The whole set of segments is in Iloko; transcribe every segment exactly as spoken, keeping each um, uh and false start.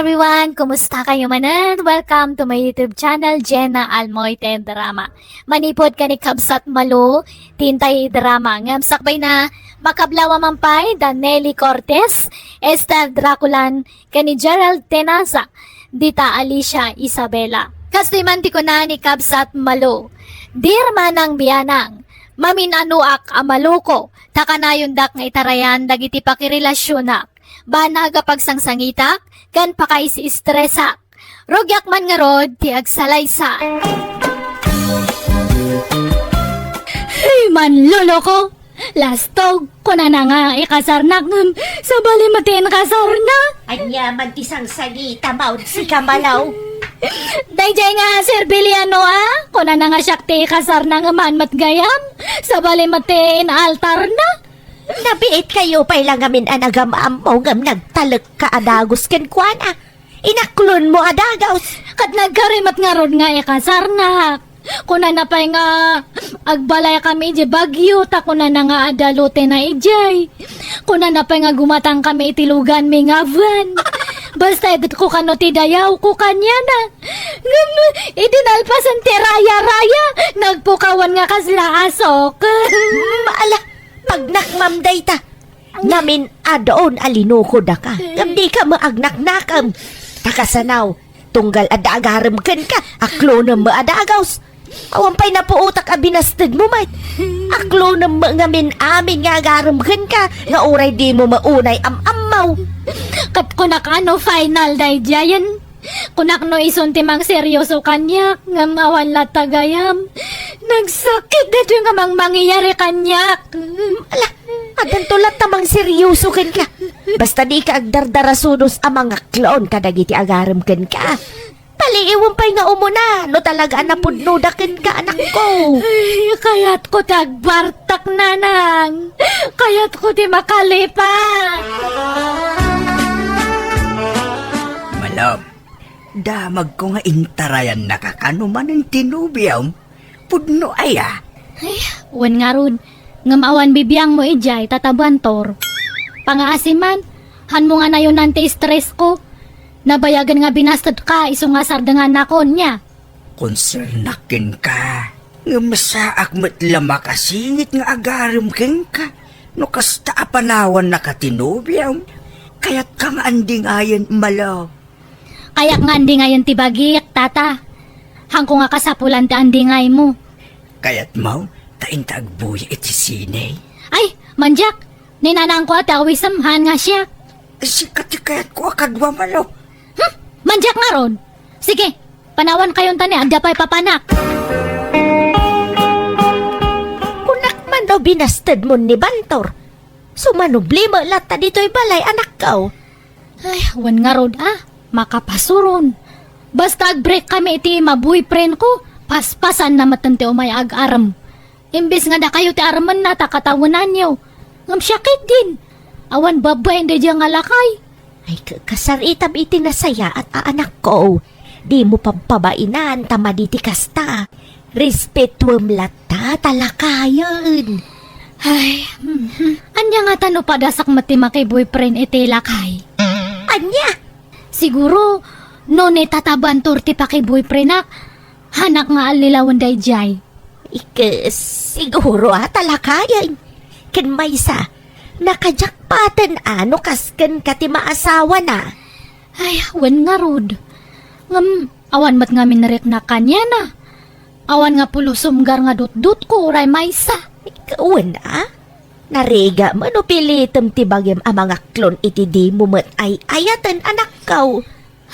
Everyone, kumusta kayo manen? Welcome to my YouTube channel, Jenna Almoite Drama. Manipod ken ni Kabsat Malo, ti intay drama. Ngem sakbay na, makablawa man pay da Nelly Cortez, Esther Draculan, ken ni Gerald Tenaza, dita Alicia Isabela. Kastoy man ti kuna ni Kabsat Malo, Dear Manang Bianang, mamin-anoak a maloko, ta kanayondak nga itarayan dagiti pakirelasionak. Banag a pagsangsangitak ken pakaisi-estresak. Rugiak man ngarud ti agsalaysay. Hey, manloloko! Lastog, kunana nga ikasarnak ngem sabali met ti inkasarna. Ania man ti sangsangita, Maud, sika malaw? Daydiay nga serbiliano a, kunana nga siak ti ikasarna ngem haan met gayam, sabali met ti inaltarna. Nabiit kayo pay la ngamin a nagam-ammo ngem nagtalekka a dagus kenkuana. Inaklonmo a dagus. Ket nagkari met ngarud nga ikasarnak. Kunana pay nga agbalaykami idiay Baguio, ta kunana nga adda lotena idiay. Kunana pay nga gumatangkami iti luganmi nga van. Basta idiay kano ti dayawko kaniana. Ngem idi nalpasen ti raya-raya, nagpukawan nga kasla asok. Mm, ala, pagnakmam dayta. Ngamin adun a linukodaka, ngem dika met agnaknakem. Ta kasano, tunggal adda agarem kenka, aklonem met a dagus. Awan pay napuotak a binastedmo met. Aklonem met ngamin amin nga agarem kenka, nga uray dimo met unay am-ammo. Ket kunak a no final daydiayen. Kunak no isun ti mangseryoso kaniak, ngem awan latta gayam. Nagsakit daytoy nga mangmangyayari kaniak. Ala, addanto latta mangseryoso kenka. Basta dika agdardarasudos a mangaklon kadagiti agarem kenka. Paliiwem pay nga umuna, no talaga a napudnoda kenka, anakko. Ay, kayatko ti agbartak, nanang. Kayatko ti makalipat. Malem, damagko nga intarayannaka kano manen ti nobiom. Pudno aya? Ay, wen ngarud. Ngem awan bibiangmo idiay, Tata Bantor. Pangaasiman, hanmo nga nayonan ti estresko. Nabayagen nga binastedka isu nga sardengannakon, nia? Konsernak kenka, ngem saak met la makasingit nga agarem kenka no kasta a panawannaka ti nobiom. Kayatka nga andingayen, Malo. Kayak nga andingayen ti bagik, Tata. Hanko nga kasapulan ti andingaymo. Kayatmo, ta inta agbuya iti sine? Ay, mandiak! Ni nanangko a ti awisem, haan nga siak. Sika ti kayatko a kadua, Malo. Hmm, mandiak ngarud. Sige, panawankayon ta ni, adda pay papanak. Kunak man no binastedmon ni Bantor. Sumanubli met latta ditoy balay, anakko. Ay, wen ngarud a, makapasuron. Basta agbreak kami iti ima-boyfriend ko, paspasanna met ti umay agarem. Imbes nga dakayo ti aremenna ta katawenanyo. Ngem siak ketdin. Awan babbain daydiay nga lakay. Ay, ka-, kasaritam iti nasayaat a anakko. Dimo pabpabainan ta madi ti kasta. Respetuem latta ta lakayen. Ay, mhm. Ania ngata no padasak met ti maki-boyfriend iti lakay? Ania? Siguro, no ni Tata Bantor ti paki-boyfriendak, haanak nga allilawen daydiay. Ike, siguro a ta lakayen. Ken maysa, nakajakpaten a no kas kenka ti maasawana. Ay, wen ngarud. Ngem, awan met ngamin nariknak kaniana. Awan nga pulos sumgar nga dutdotko uray maysa. Wen a? Narigat man no pilitem ti bagim a mangaklon iti dimo met ay-ayaten, anakko.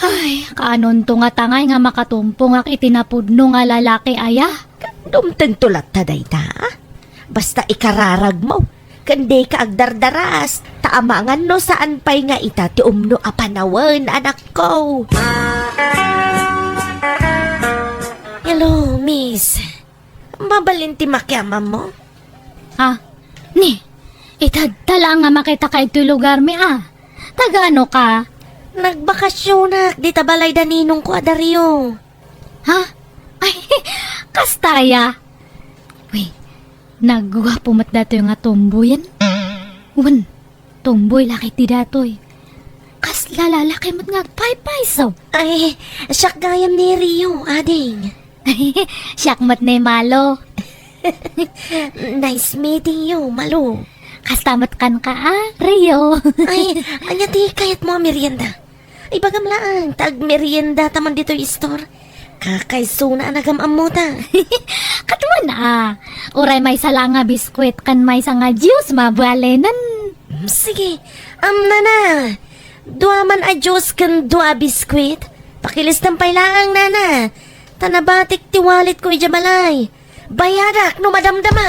Ay, kaanonto nga tangay nga makatumpongak iti napudno nga lalaki aya? Dumtengto latta dayta. Basta ikararagmo. Ken dika agdardaras, ta amangan no saan pay nga ita ti umno a panawen, anakko. Hello, miss. Mabalin ti makiamammo? Ah, ni, itad ta laeng nga makitaka itoy lugarmi, ah. Taga ano ka? Nagbakasionak dita balay da ninongko a Dario. Ha? Ay, kasta aya? Uy, nagguapo met datoy nga tomboyen. Wen, tomboy la ketdi datoy. Kas ket lalaki met nga agpaypayso. Ay, siak gayam ni Rio, ading. Siak met ni Malo. Nice meeting you, Malo. Kasta met kenka, a, Rio. Ay, ania ti kayatmo a merienda? Ibagam laeng ta agmeriendata man ditoy store. Kakaisuna a nagam-ammota. Ket wen a, uray maysa la nga biskuit ken maysa nga juice, mabalinen. Mm, sige. Am, nana, dua man a juice ken dua a biskuit. Pakilistam pay laeng, nana. Ta nabatik ti walletko idiay balay. Bayadak no madamdama.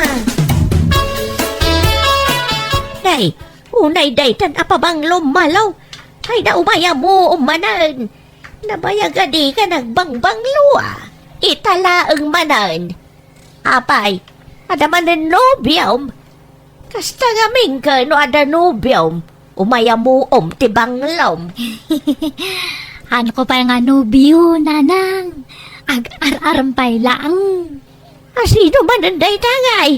Nay, unay daytan a pabanglo, Malo. Ay, na, umay ammoom manen. Nabayag a dika nagbangbanglo, a. Ita laeng manen. Apay, adda manen nobiom? Kasta ngamin ket no adda nobiom, umay ammoom ti banglom. Haanko pay nga nobio, nanang. Ag-ar-arem pay laeng. A, sino manen dayta ngay?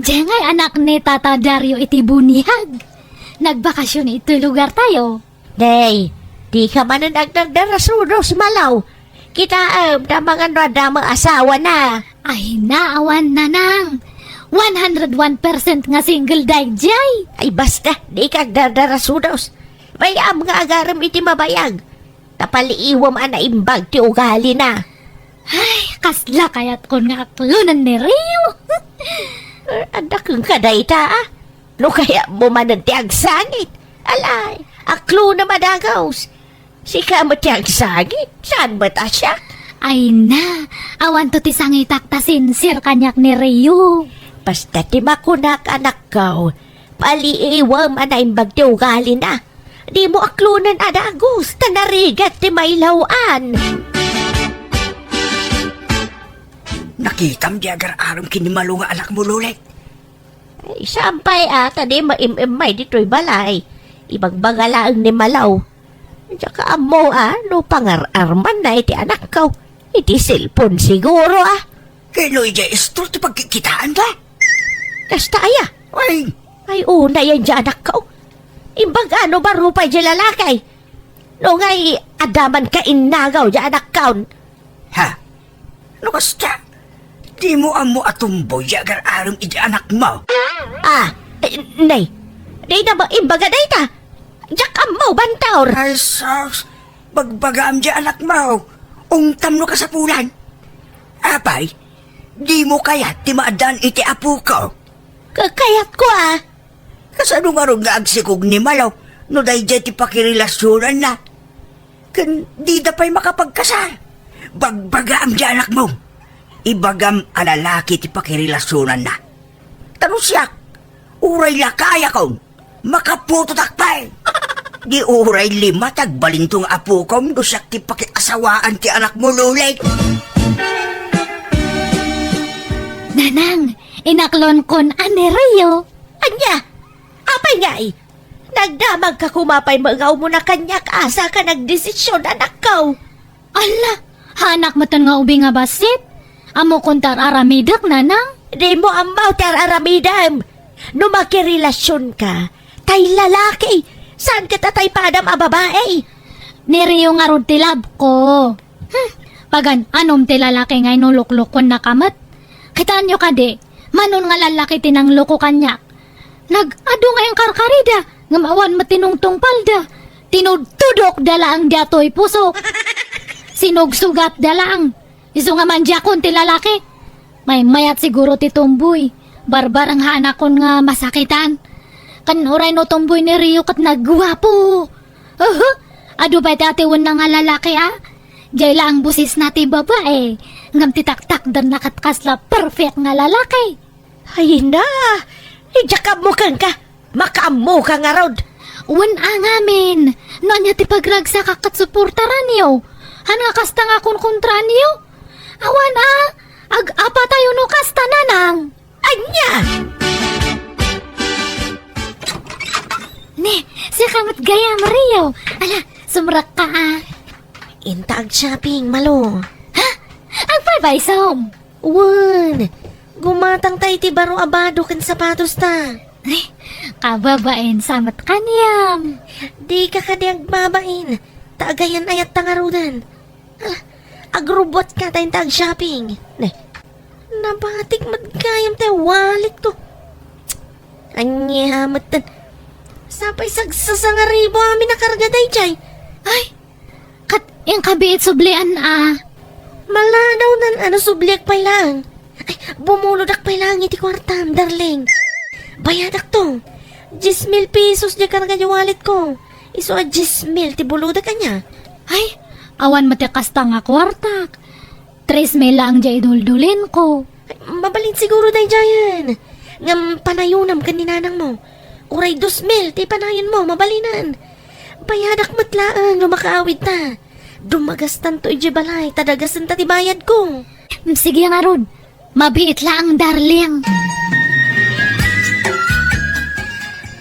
Diay ngay anak ni Tata Dario iti buniag. Nagbakasyon iti lugartayo. Nay, dika manen agdardarasudos, Malo. Kitaem, ta amangan no adda met asawana. Ay, awan, nanang. One hundred one percent nga single daydiay. Ay, basta, dika agdardarasudos. Bay-am nga agarem iti mabayag. Ta paliiwem a naimbag ti ugalina. Ay, kasla kayatkon nga aklonen ni Rio. Eh, adda kenka dayta, a. No kayatmo manen ti agsangit. Alay, aklonem a dagus. Sika met ti agsangit, saan met a siak? Ay na, awanto ti sangitak ta sincere kaniak ni Rio. Basta ti makunak, anakko, paliiwem a naimbag ti ugalina. Dimo aklonen a dagus, ta narigat ti mailaw-an. Nakitam ti agar-arem ken ni Malo nga anakmo, Lolet? Ay, saan pay a, ta di maim-immay ditoy balay. Ibagbaga laeng ni Malo. Diak ammo a no pangar-armanna iti anakko iti cellphone siguro, a. Ket no idiay store ti pagkikitaanda? Kasta aya? Ay! Ay, unay diay anakko. Imbaga no baro pay diay lalaki. No ngay, adda man kainnagaw diay anakko. Ha? No kasta, dimo ammo a tomboy diay agar-arem iti anakmo? Ah, eh, nay, dayta met imbaga dayta. Diak ammo, Bantor. Ay, sus, bagbagaam diay anakmo. Ungtam no kasapulan. Apay, dimo kayat ti maaddaan iti apoko? Ka-, kayatko, a. Kasano ngarud nga agsikog ni Malo no daydiay ti pakirelasionanna? Ken dida pay makapagkasar. Bagbagaam diay anakmo. Ibagam a lalaki ti pakirelasionanna. Ta no siak, uray lakayakon, makaputotak pay. Di uray lima ti agbalinto nga apokom no siak ti pakiasawaan ti anakmo, Lolet. Nanang, inaklonkon a ni Rio. Ania? Apay ngay? Nagdamagka koma pay met nga umuna kaniak, a, saka nagdesisyon, anakko. Ala, haanak metten nga ubing a bassit. Ammokon ti ar-aramidek, nanang. Dimo ammo ti ar-aramidem. No makirelasionka, tay lalaki, saan ket a tay padam a babai. Ni Rio ngarud ti love ko. Hmm, pagan-anom ti lalaki nga inuluklokonnaka met. Kitaenyo kadi, mano nga lallaki ti nangloko kaniak. Nag-adu nga inkarkarida, ngem awan met ti nungtungpalda. Tinudtudokda laeng daytoy pusok. Sinugsugatda laeng. Isu nga mandiakon ti lalaki. Maymayat siguro ti tomboy. Barbareng haanakon nga masakitan. Ken uray no tomboy ni Rio ket nagguapo. Uhu! Adu pay ti atiwenna nga lalaki, a? Diay laeng bosesna ti babai, ngem ti taktakderna ket kasla perfect nga lalaki. Ay na! Diak ammo kenka! Makaammoka ngarud! Wen a ngamin, no ania ti pagragsakak ket suportaranyo. Haan nga kasta nga konkontraanyo? Awan a, ag-apatayo no kasta, nanang. Ania? Ni, sika met gayam, Rio. Ala, sumrekka a. Inta ag-shopping, Malo. Ha? Agpaypaysom? Wen, gumatangta iti baro a bado ken sapatosta. Ay, Kababain sa met kaniam. Dika kadi agbabain, ta agayan-ayatta ngaruden. Ala, agrubbuatka ta inta ag-shopping. Ne, nabatik met gayam ti walletko. Ania metten? Sapay sagsasangaribu amin a karga daydiay. Ay, ket inka biit sublian a. Maladaw nan ano subliak pay laeng. Ay, bumulodak pay laeng iti kuartam, darling. Bayadakto. Diez mil pesos diay karga diay walletko. Isu a diez mil ti bulodak ania. Ay, awan met ti kasta nga kuartak. Tres mil laeng diay iduldulinko. Ay, mabalin siguro daydiayen. Ngem panayonam ken ni nanangmo. Uray dos mil ti panayonmo, mabalinen. Bayadak met laeng no makaawidta. Dumagastanto idiay balay, ta dagasenta ti bayadko. Mm, sige ngarud. Mabiit laeng, darling.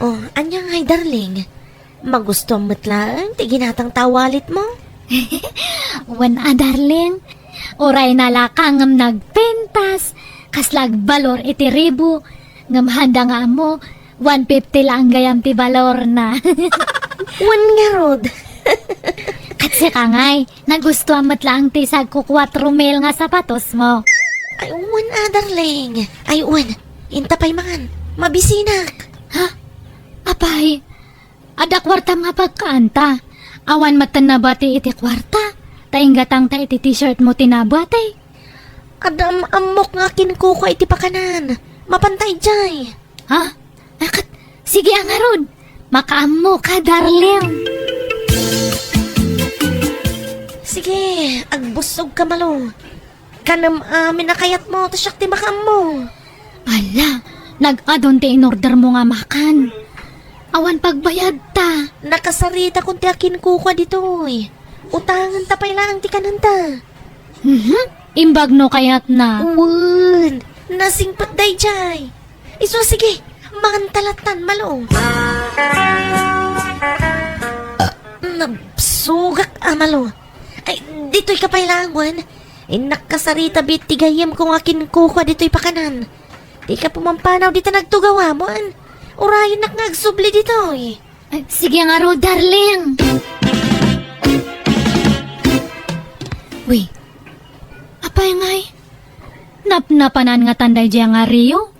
Oh, ania ngay, darling? Magustuam met laeng ti ginatangta a walletmo? Wen a, darling. Uray nalaka ngem nagpintas, kasla agbalor iti ribu, ngem haanda nga ammo, one fifty laeng gayam ti balorna. Wen ngarud. Ket sika ngay, nagustuam met laeng ti sagko kuatro mil nga sapatosmo. Ay, wen a, darling. Ay, wen. Inta pay man. Mabisinak. Ha? Apay, adda kuartam nga pagkaanta. Awan met ti nabati iti kuarta. Ta inggatangta iti t-shirtmo ti nabati. Adda am-ammok nga akinkukua iti pakanan. Mapanta idiay. Ha? Akat, sige a ngarud. Makaammoka, darling. Sige, agbussogka, Malo. Kanem amin a kayatmo, ta siak ti makaammo. Ala, nag-adun ti inordermo nga makan. Awan pagbayadta. Nakasaritakon ti akinkukua ditoy. Utangenta pay laeng ti kanenta. Mhm. Imbag no kayatna. Wen, nasingpet daydiay. Isu, sige, manganta lattan, Malo. Ah, nabsugak a, Malo. Ay, ditoyka pay laeng, wen. Innak kasarita biit ti gayyemko nga akinkukua ditoy pakanan. Dika pumampanaw dita nagtugawam, wen. Urayennak nga agsubli ditoy. Ay, sige ngarud, darling. Uy, apay ngay? Napnapanan ngatan daydiay nga Rio?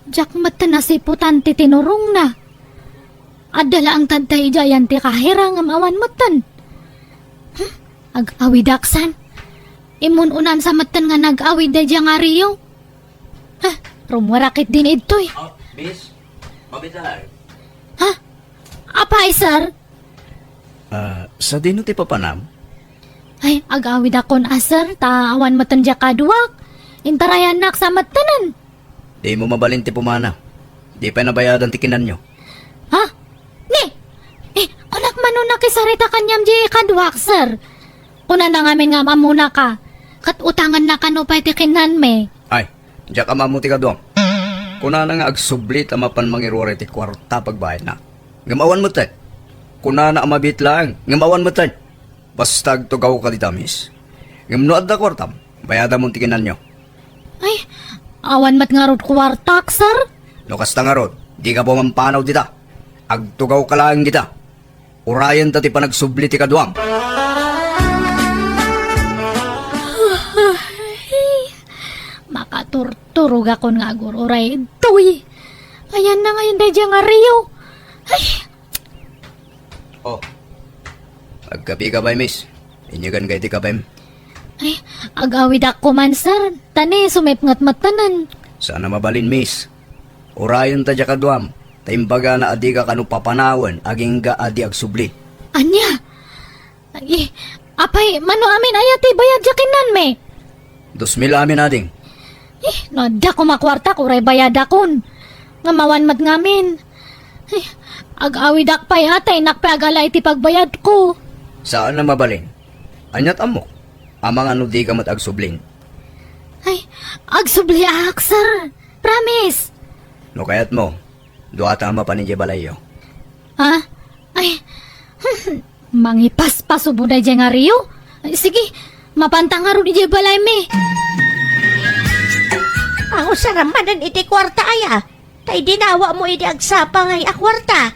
Diak metten a siputan ti tinurongna. Adda laeng tadta idiay ti kahirang ngem awan metten. Hmm? Ag-awidak san? Immun-unan sa metten nga nag-awid daydiay nga Rio? Ha? Rummuarak ketdin idtoy. Oh, miss, mabitar. Ha? Apay, sir? Ah, sadino ti papanam? Ay, ag-awidakon a, sir, ta awan metten diay kaduak. Intarayannak sa mettenen. Dimo mabalin ti pumanaw. Di pay nabayadan ti kinanyo. Ha? Ni? Eh, kunak mano nakisarita kaniam diay kaduak, sir. Kunana ngamin nga am-ammona ka. Ket utangenna kano pay ti kinanmi. Ay, diak am-ammo ti kaduam. Kunana nga agsubli ta mapan mangiruar iti kuarta pagbayadna. Ngem awan metten. Kunana a mabiit laeng, ngem awan metten. Basta agtugawka dita, miss. Ngem no adda kuartam, bayadamon ti kinanyo. Ay, awan met ngarud kuartak, sir. No kasta ngarud, dika pumampanaw dita. Agtugawka laeng dita. Urayenta ti panagsubli ti kaduam. Makaturturogakon nga agur-uray ditoy. Ayanna ngayen daydiay nga Rio. Ay, Oh. Agkapika pay, miss? Inyeganka iti kapem? Ay, ag-awidakon man, sir. Ta ni, sumipnget mettenen. Saan a mabalin, miss. Urayenta diay kaduam, ta imbagana a dika kano papanawen agingga a di agsubli. Ania? Ay, apay, mano amin aya ti bayad diay kinanmi? Dos mil amin, ading. Eh, no adda koma kuartak, uray bayadakon. Ngem awan met ngamin. Eh, ag-awidak pay a, ta innak pay agala iti pagbayadko. Saan a mabalin. Aniat ammok? Amangan no dika met agsublin. Ay, agsubliak, sir. Promise. No kayatmo, duata a mapan idiay balayyo. Ha? Ay, mangipaspasubo daydiay nga Rio? Ay, sige, mapanta ngarud idiay balaymi. Angusaram manen iti kuarta aya. Ta Ay, dinawamo idi agsapa ngay a kuarta.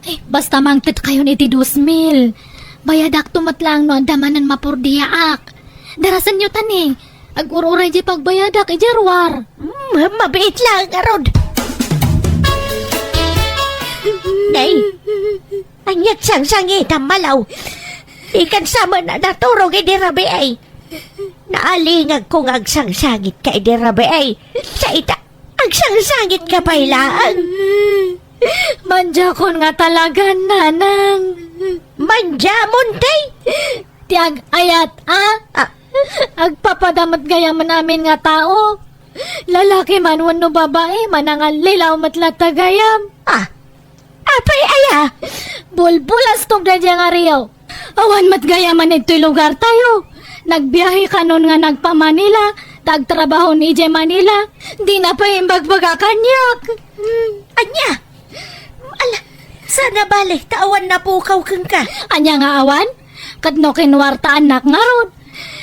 Ay, basta mangted kayon iti dos mil. Bayadakto met laeng no adda manen mapurdiaak. Darasenyo tani. Agur-uray di pagbayadak, idiay ruar. Hmm, mabiit laeng ngarud. Nay, ania't sangsangitam, Malaw? Dikan sa man a naturog idi rabii. Naalingagko nga agsangsangitka idi rabii. Sa ita, agsangsangitka pay laeng. Mandiakon nga talagan, Nanang. Mandiamon, tay? Ti ag-ayat, a? Ah. Agpapada met gayamen amin nga tao. Lalaki man wenno babai, manangallilaw met latta gayam. Ah, apay aya? Bulbulastok daydiay nga riyo. Awan met gayamen ditoy lugartayo. Nagbiahe kanon nga nagpa-Manila, ta agtrabaho ni idiay Manila. Dina pay imbagbaga kaniak. Hmm. Ania? Ala, sana bale, ta awan napukaw kenka. Ania nga awan? Ket no kinuartaannak ngarud,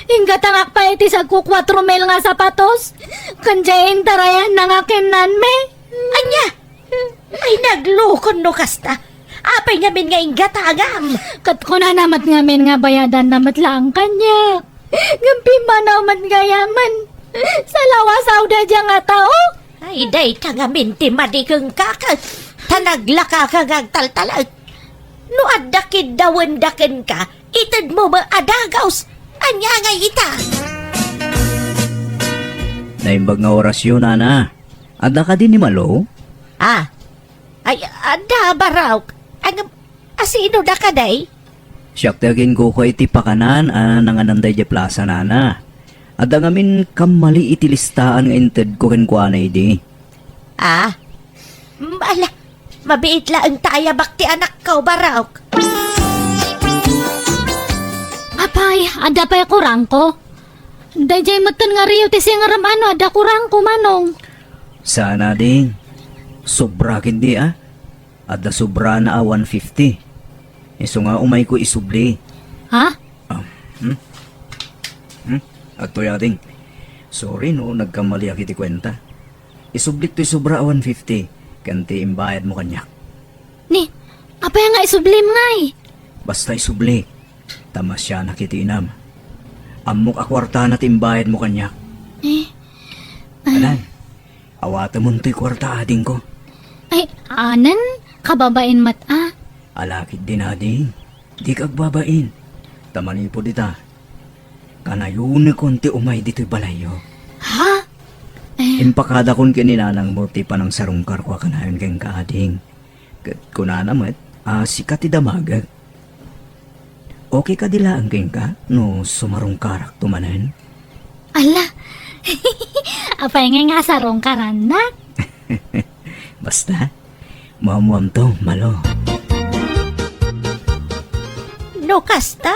inggatangak pay iti sagko kuatro mil nga sapatos, ken diay intarayanna nga kinnanmi. Ania? Ay, naglukon no kasta. Apay ngamin nga inggatangam? Ket kunana met ngamin nga bayadanna met laeng kaniak. Ngem pimmanaw met gayamen. Salawasaw daydiay nga tao. Ay, dayta ngamin ti madi kenka, ket ta naglakaka nga agtaltalek. No adda kiddawenda kenka, itedmo met a dagus. Ania ngay ita? Naimbag nga orasyo, nana. Adda kadi ni Malo? Ah. Ay, adda, Barok. Ngem, asino daka, day? Siak ti aginkuko iti pakanan a nanganan daydiay plasa, nana. Adda ngamin kammali iti listaan nga intedko kenkuana idi. Ah? Mm, ala, mabiit laeng ta ayabak ti anakko, Barok. Apay, adda pay kurangko? Daydiay metten nga riyo ti singerem a no adda kurangko, Manong. Saan a, ding. Sobra ketdi, a. Adda sobrana a one fifty. Isu nga umayko isubli. Ha? Ah, hmm? Hmm? Adtoy, ading. Sorry no nagkamaliak iti kuenta. Isublik toy sobra a one fifty, ken ti imbayadmo kaniak. Ni, apay nga isublim ngay? Basta isublik. Ta masianak iti inam. Ammok a kuartana ti imbayadmo kaniak. Eh, ah. Alan, awatemon toy kuarta, adingko. Ay, anen, kababain met a. Ala ketdin, ading. Dika agbabain. Ta manipud ita, kanayonekon ti umay ditoy balayyo. Ha? Eh. Impakadakon ken ni nanangmo ti panangsarungkarko a kanayon kenka, ading. Ket kunana met a sika ti damagek. Okay kadi laeng kenka no sumarungkarakto manen? Ala, apay ngay nga sarungkarannak? Basta, muammuamto, Malo. No kasta,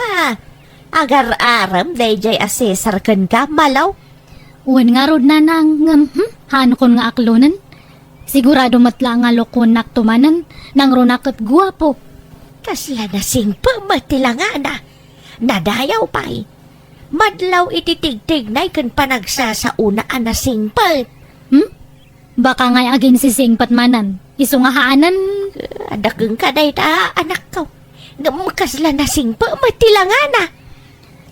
agar-arem daydiay a Cesar kenka, Malo? Wen ngarud, nanang, ngem, hmm, haankon nga aklonen. Sigurado met la nga lokuennakto manen, nangruna ket guapo. Kasla nasingpet met ti langana. Nadayaw pay. Madlaw iti tigtignay ken panagsasaona a nasingpet. Hmm? Baka ngay aginsisingpet manen, isu nga haanen. Adda kenka dayta, anakko. Ngem kasla nasingpet met ti langana.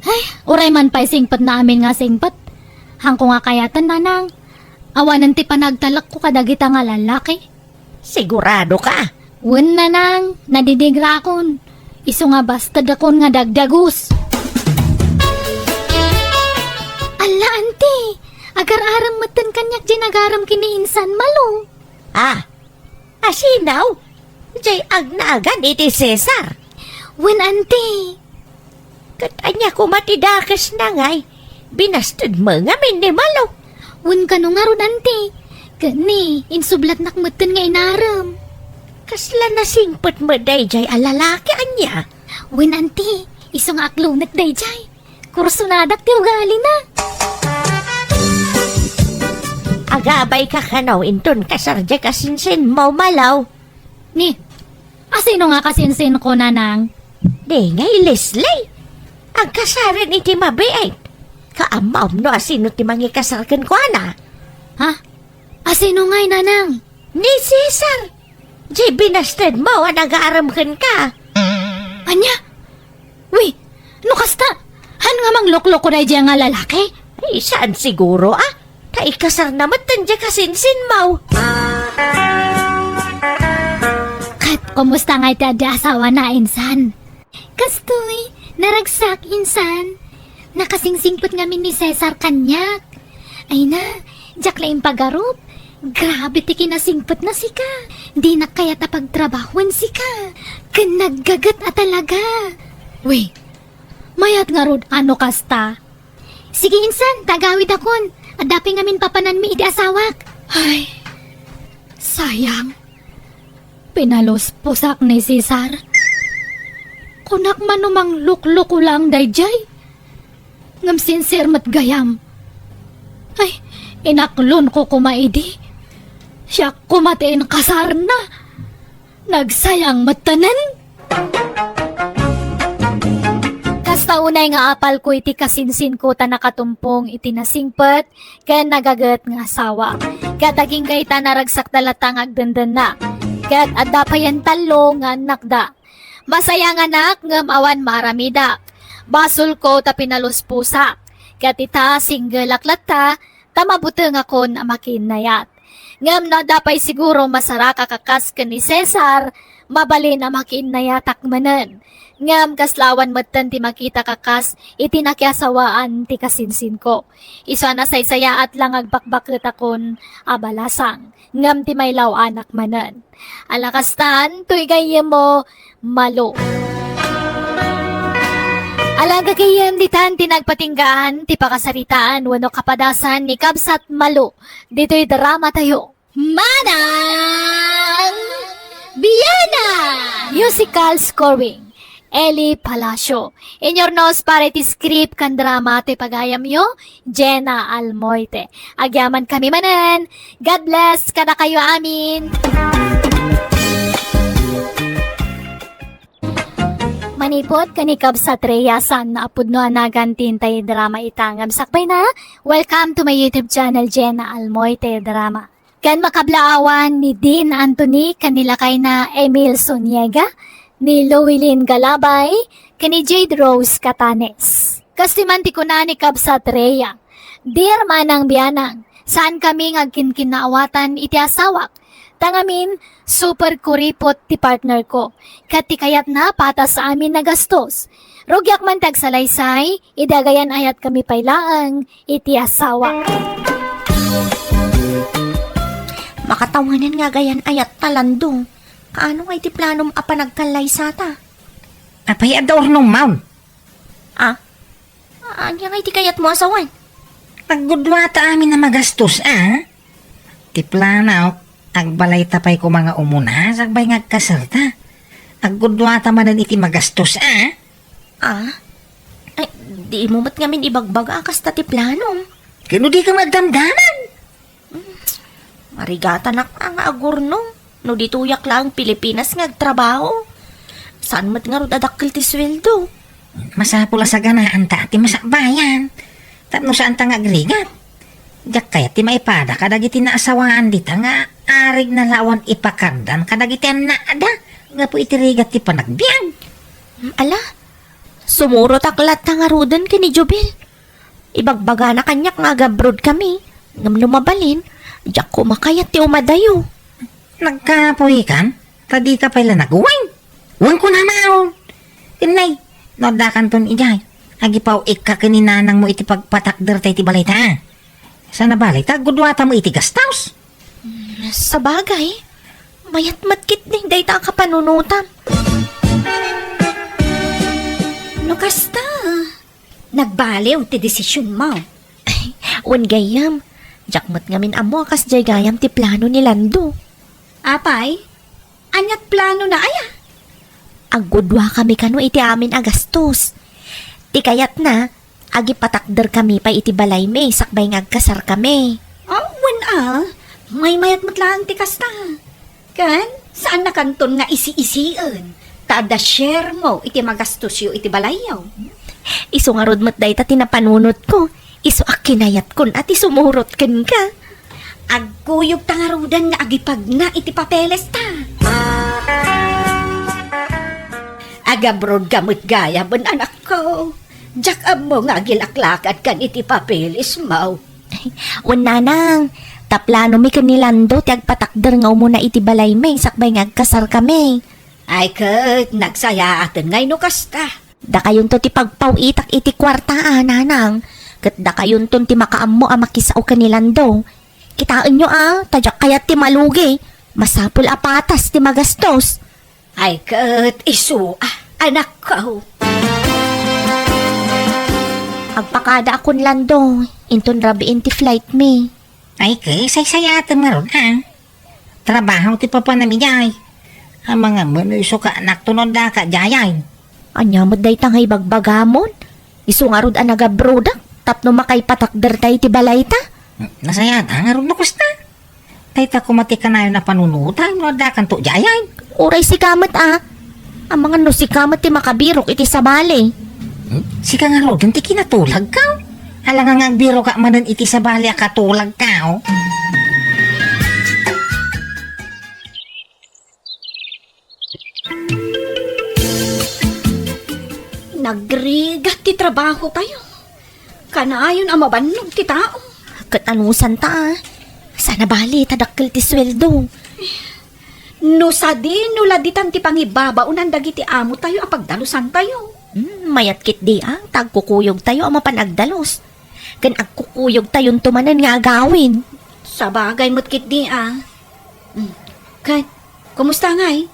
Ay, uray man pay singpetna amin nga singpet. Haanko nga kayaten, nanang. Awanen ti panagtalekko kadagita nga lallaki. Sigurado ka? Wen, nanang, nadidingrakon. Isu nga bastedakon nga dagdagus. Alla, anti, agar-arem metten kaniak diay nagarem ken ni insan, Malo. Ah, asino? Diay agnagan iti Cesar? Wen, anti. Ket ania koma ti dakesna ngay? Binastedmo ngamin ni Malo. Wen, kano ngarud, anti. Ket ni, insublatnak metten nga inarem. Kasla nasingpet met daydiay a lalaki, ania? Wen, anti. Isu nga aklonek daydiay. Kursonadak ti ugalina. Agabayka kano inton kasar diay kasinsinmo, Malo? Ni, asino nga kasinsinko, nanang? Di ngay Leslie. Agkasaren iti mabiit. Kaammom no asino ti mangikasar kenkuana? Ha? Asino ngay, nanang? Ni Cesar, jay binastedmo a nagaarem kenka. Ania? Wi, no kasta, han nga manglukloko daydiay nga lalaki? Ay, saan siguro, ah? Ta ikasarna met diay kasinsinmo. Ket kumusta ngay ti adi asawana, insan? Kastoy, naragsak, insan. Nakasingsingpet ngamin ni Cesar kaniak. Ay na, diak la impagarup. Grabe ti kinasingpetna sika. Dinak kayat a pagtrabahoen sika. Ken naggaget a talaga. Wi, mayat ngarud a no kasta. Sige, insan, ta agawidakon. Adda pay ngamin papananmi iti asawak. Ay, sayang. Pinalusposak ni Cesar. Kunak man no manglukloko lang daydiay. Ngem sincere met gayam. Ay, inaklonko koma idi. Siak koma ti inkasarna. Nagsayang metten. Kasta unay nga apalko iti kasinsinko ta nakatumpong iti nasingpet ken nagaget nga asawa. Ket agingga ita, naragsakda latta nga agdendenna. Ket adda payen tallo nga annakda. Masayanganak ngem awan maaramidak. Basolko ta pinalusposak. Ket ita, singgelak latta, ta mabutengakon a makiinnayat. Ngem no adda pay siguro masaraka a kas ken ni Cesar, mabalin a makiinnayatak manen. Ngem kasla awan metten ti makitak a kas iti nakiasawaan ti kasinsinko. Isu a nasaysayaat la nga agbakbaketakon a balasang, ngem ti mailaw-anak manen. Ala kastan, toy gayyemmo, Malo. Ala gagayyem, ditan ti nagpatinggaan ti pakasaritaan wenno kapadasan ni Kabsat Malo ditoy dramatayo. Manang Biana! Musical scoring, Eli Palacio. Inyurnos para iti script ken drama ti pagayamyo, Jenna Almoite. Agyamankami manen. God bless kadakayo amin. Manipud ken ni Kabsat Rhea, saan a pudno a nagan ti intay drama ita. Ngem sakbayna, welcome to my YouTube channel, Jenna Almoite Drama. Ken makablaawan ni Dean Anthony ken ni lakayna Emil Suniega, ni Louilin Galabay, ken ni Jade Rose Catanes. Kastoy man ti kuna ni Kabsat Rhea, "Dear Manang Bianang, saan kami nga agkinkinnaawatan iti asawak. Ta ngamin, super kuripot ti partner ko. Ket ti kayatna, patas amin a gastos. Rugiak man ti agsalaysay, idi agayan-ayat kami pay laeng iti asawa." Makatawanan nga agayan-ayat ta, Lando. Kaano nga iti planom a panagkallaysata? Apay, adda urnong maon? Ah? Ania nga iti kayatmo a sawen? Aggudua ta amin a magastos, a? Ti plano, agbalay ta pay koma nga umuna, sakbay nga agkasarta. Aggudua ta manen iti magastos, a? Ah? Ay, di mo met ngamin ibagbaga a kasta ti plano. Ken no dika agdamdamag? Marigatanak a nga agurnong no ditoyak laeng Pilipinas nga agtrabaho. Saan met ngarud a dakkel ti sueldo? Masapul a saganaanta ti masakbayan. Tapno saanta nga agrigat. Diak kayat ti maipada kadagiti naasawaan dita nga arigna la awan ipakardan kadagiti annaada gapu iti rigat ti panagbiag. Ala, sumurotak latta ngaruden ken ni Jubel. Ibagbagana kaniak nga agabroad kami, ngem no mabalin, diak koma kayat ti umadayo. Nagkapuykan? Ta dika pay la nagweng. Weng ko na maon. Ken nay, no addakanton idiay, agipaw-ikka ken ni nanangmo iti pagpatakder ta iti balayta. Sana balay ta agguduatam iti gastos. Sabagay, mayat met ketdi dayta a kapanunotam. No kasta, nagbaliw ti desisionmo. Ay, wen gayyem, diak met ngamin ammo a kasdiay gayam ti plano ni Lando. Apay, aniat planona aya? Agguduakami kano iti amin a gastos. Ti kayatna, agipatakderkami pay iti balaymi sakbay nga agkasarkami. Ah, wen a, maymayat met laeng ti kasta. Ken, saannakanton nga isi-isien, ta adda sharemo iti magastosyo iti balayyo. Isu ngarud met dayta ti napanunotko, isu a kinayatkon a ti sumurot kenka. Agkuyogta ngaruden nga agipagna iti papelesta. Agabrodka met gayamen, anakko. Diak ammo nga agilaklakadkan iti papelesmo. Wen, nanang, ta planomi ken ni Lando ti agpatakder nga umuna iti balaymi sakbay nga agkasarkami. Ay ket, nagsayaaten ngay no kasta. Dakayonto ti pagpaw-itak iti kuarta a, nanang. Ket dakayonton ti makaammo a makisao ken ni Lando. Kitaenyo a, ta diak kayat ti malugi. Masapul a patas ti magastos. Ay ket isu a, anakko. Agpakada a kun Lando, inton rabiin ti flight mi. Ay ket, saysayaatem ngarud a. Trabaho ti papanam idiay. Amangan met no isu ka anakto no addaka idiay. Ania met dayta nga ibagbagamon? Isu ngarud a nagabrodak tapno makaipatakderta iti balayta? Nasayaat a ngarud no kasta. Dayta koma ti kanayon a panunotam no addakanto idiay. Uray sika met a. Amangan no sika met ti makabirok iti sabali. Hmm? Sika ngaruden ti kinatulagko. Alangan nga agbirokak manen iti sabali a katulagko. Nagrigat ti trabahotayo. Kanayon a mabannog ti tao. Ket anusanta a? Saan a bali ta dakkel ti sueldo. No sadino la ditan ti pangibabaonan dagiti amotayo a pagdalusantayo. Hmm, mayat ketdi a, ta agkukuyogtayo a mapan agdalus. Ken agkukuyogtayonto manen nga agawid. Sabagay met ketdi a. Hmm. Ket, kumusta ngay?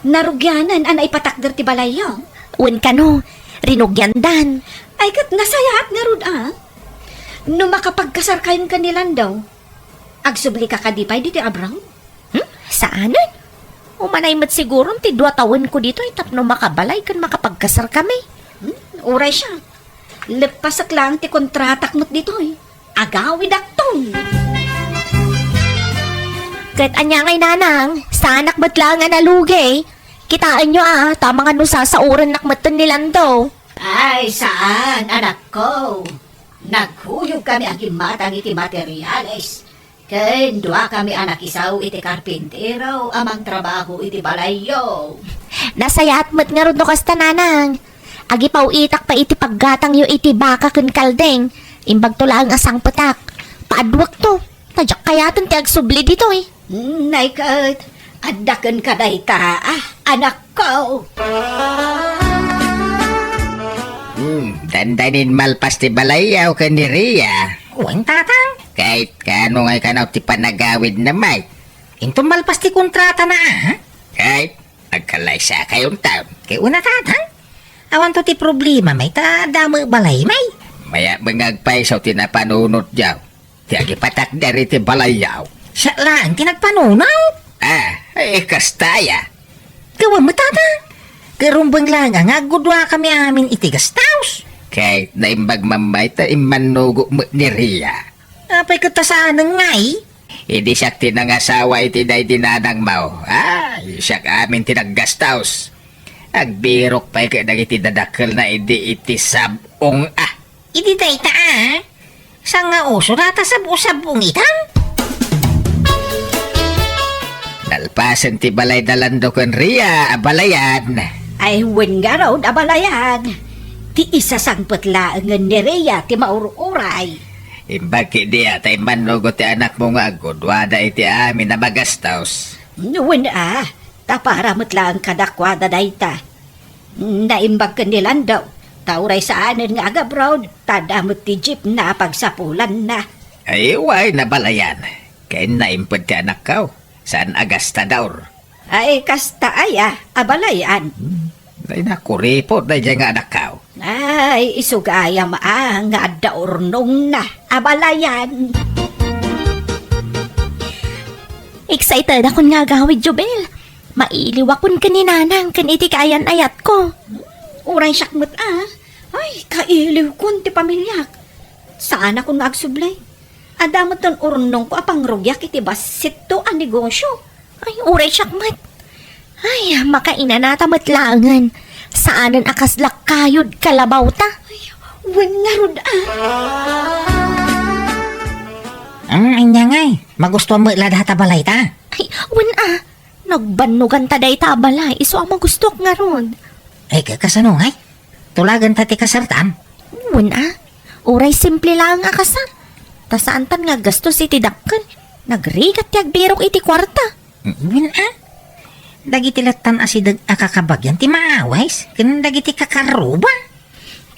Narugianen a naipatakder ti balayyo? Wen kano, rinugiandan. Ay ket nasayaat ngarud a. No makapagkasarkayon ken ni Lando, agsublika kadi pay ditoy abroad? Hmm? Saanen? Umanay met siguron ti dua tawenko ditoy tapno makabalay ken makapagkasarkami. Hmm? Uray siak. Leppasek laeng ti kontratak met ditoy. Agawidakton. Ket ania ngay, nanang, saanak met laeng a nalugi. Kitaenyo a, ta amangan no sasaorennak metten ni Lando. Ay, saan, anakko. Nagkuyogkami a gimmatang iti materiales. Ken duakami a nakisaw iti karpintero a mangtrabaho iti balayyo. Nasayaat met ngarud no kasta, nanang. Agipaw-itak pay iti paggatangyo iti baka ken kaldeng. Imbagto laeng a sangpetak. Paaduekto. Ta diak kayaten ti agsubli ditoy. Nay ket, adda kenka dayta, a, anakko. Hmm, dandanin malpas ti balayyo ken ni Ria. Wen, tatang. Ket kaano ngay kano ti panagawidna, Mike? Inton malpas ti kontratana, a? Ket agkalaysakayonto. Ket una, tatang, awanto ti problema, Mike, ta adda met balay, Mike. Mayat met nga agpayso ti napanunotyo. Ti agipatakder iti balayyo. Siak laeng ti nagpanunot. A, ay, kasta aya. Gapu met, tatang. Ket rumbeng laeng nga agguduakami amin iti gastaus. Ket naimbag man, Mike, ta immannogok met ni Ria. Apay ket ta saanen ngay? Idi siak ti nangasawa iti daydi nanangmo. Ay, siak amin ti naggastaus. Agbirok pay ket dagiti dadakkelna idi iti sab-ong a. Idi dayta a, saan nga uso data sab-o-sab-ong itan? Nalpasen ti balay da Lando ken Ria a balayan. Ay, wen ngarud a balayan. Ti isasangpet laengen ni Ria ti maur-uray. Imbag ketdi a ta immannugot ti anakmo nga agguduada iti amin a magastos. Wen a, ta para met laeng kadakuada dayta. Naimbag ken ni Lando, ta uray saanen nga agabroad, ta adda met ti jeepna a pagsapulanna. Ay, wen a balayan. Ken naimped ti anakko. Saan a gastador. Ay, kasta aya, a balayan. Hmm. Ay, nakuripot daydiay nga anakko. Ay, isu gayam a nga adda urnongna a balayan. Excited akon nga agawid, Jubel. Mailiwakon ken ni Nanang ken iti kaayan-ayatko. Uray siak met a. Ay, kailiwkon ti pamiliak. Saanakon nga agsubli. Adda metten urnongko a pangrugiak iti bassitto a negosyo. Ay, uray siak met. Ay, makainanata met laengen. Saanen a kasla kayod kalabawta. Ay, wen ngarud a. Ang anya ngay, magustuhan mo la data balay ta? Ay, wen a. Nagbannoganta dayta a balay, isu a magustuak ngarud. Ay, ka-, kasano ngay? Tulaganta ti kasartam? Wen a. Uray simple laeng a kasar. Ta saantan nga aggastos iti dakkel. Nagrigat ti agbirok iti kuarta. Wen a. Dagiti lattan a sideg a kakabagian ti maawis ken dagiti kakaruba.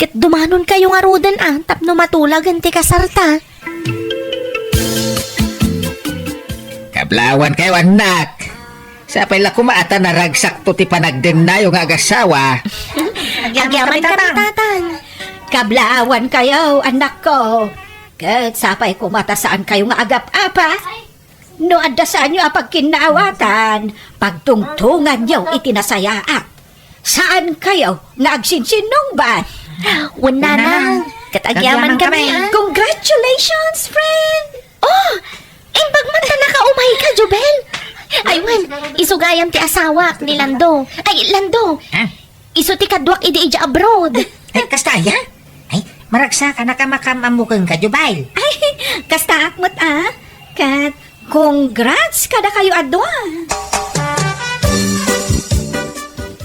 Ket dumanonkayo ngaruden a tapno matulagen ti kasarta. Kablawankayo, annak. Sapay la koma a ta naragsakto ti panagdennayo nga agasawa. Agyaman kami, Tatang. Kablawankayo, annakko. Ket sapay koma ta saankayo nga agap-apa. No adda saanyo a pagkinnaawatan, pagtungtonganyo iti nasayaat. Saankayo nga agsinsinnungbat. Wen, Nanang. Ket agyaman kami, a. Congratulations, friend! Oh! Imbag man ta nakaumay ka, Jubel! Ay, wen, isu gayam ti asawak ni Lando. Ay, Lando! Ha? Isu ti kaduak idi idiay abroad. Ay, kasta aya? Ay, maragsakan a kamakam-ammo kenka, Jubel. Ay, kastaak met a. Ket congrats kadakayo a dua.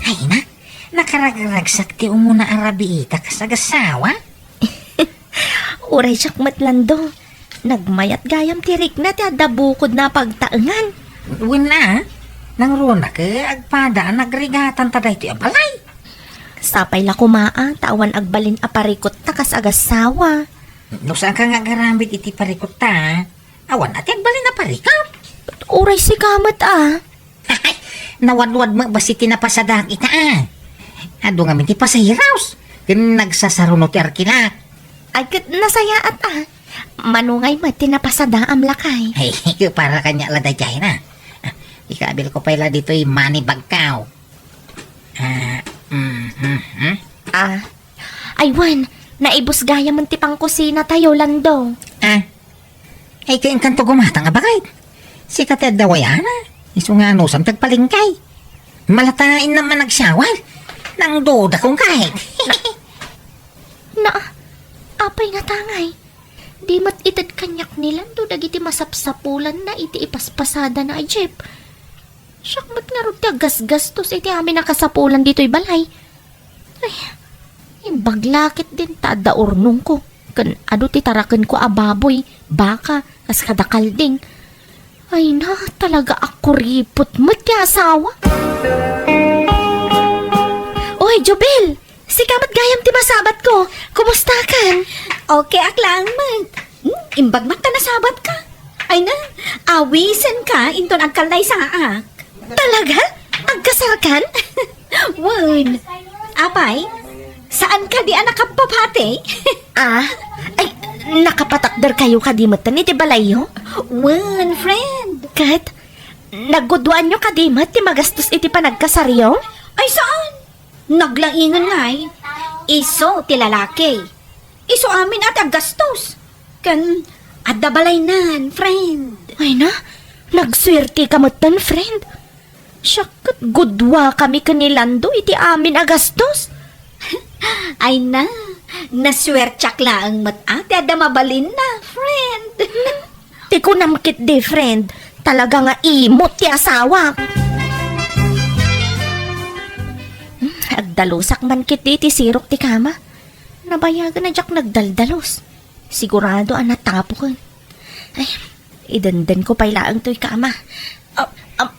Ay na, nakaragragsak ti umuna a rabiita kas agasawa. Uray siak met, Lando. Nagmayat gayam ti rikna ti adda bukodna a pagtaengan. Wen a, nangruna ket agpada a nagrigatan ta daytoy a balay. Sapay la koma a, ta awan agbalin a parikutta kas agasawa. No saanka nga agaramid iti parikutta, awan a ti agbalin a parikut. Uray sika met a. Nawadwad met bassit ti napasadaak ita a. Adu ngamin ti pasahiraos, ken nagsasaruno ti arkilak. Ay, ket nasayaat a. Mano ngay met ti napasadaam, lakay? Ay, para kaniak la daydiay na. Ah, ikabilko pay la ditoy money bagko. Ah, mm, mm, mm. Ah. Ay, wen, naibus gayamen ti pangkusinatayo, Lando. Ah, ay, kainkanto gumatang a baket. Sika ti adda wayana. Isu nga anusam ti agpalengke. Malatainna man agsiawal. Nangdudakong kahit. Na, apay nga tangay? Di met ited kaniak ni Lando dagiti masapsapulanna iti ipaspasadana a jeep. Siak met ngarud ti aggasgastos iti amin a kasapulan ditoy balay. Ay, imbag la ketdin ta adda urnongko, ken adu ti tarakenko a baboy, baka, kas kada kalding. Ay na, talaga a kuripot met ti asawa. Oy, Jubel! Sika met gayam ti masabatko. Kumustakan? Okay ak laeng met. Hmm, imbag met ta nasabatka. Ay na, awisenka inton agkallaysaak. Talaga? Agkasarkan? Wen. Apay, saan kadi a nakapapati? Ah? Ay, nakapatakderkayo kadi met iti balayyo? Wen, friend. Ket, nagguduanyo kadi met ti magastos iti panagkasaryo? Ay, saan? Naglaingen ngay, isu ti lalaki. Isu amin a ti aggastos. Ken adda balaynan, friend. Ay na, nagsuerteka metten, friend. Siak ket gudua kami ken ni Lando iti amin a gastos. Ay na, nasuertiak laeng met a ti adda mabalinna, friend. Ti kunam ketdi, friend, talaga nga imot ti asawak. Hmm, agdalusak man ketdi ti sirok ti kama. Nabayagen a diak nagdaldalos. Sigurado a natapoken. Ay, idendenko pay laeng toy kama. Ah, ah,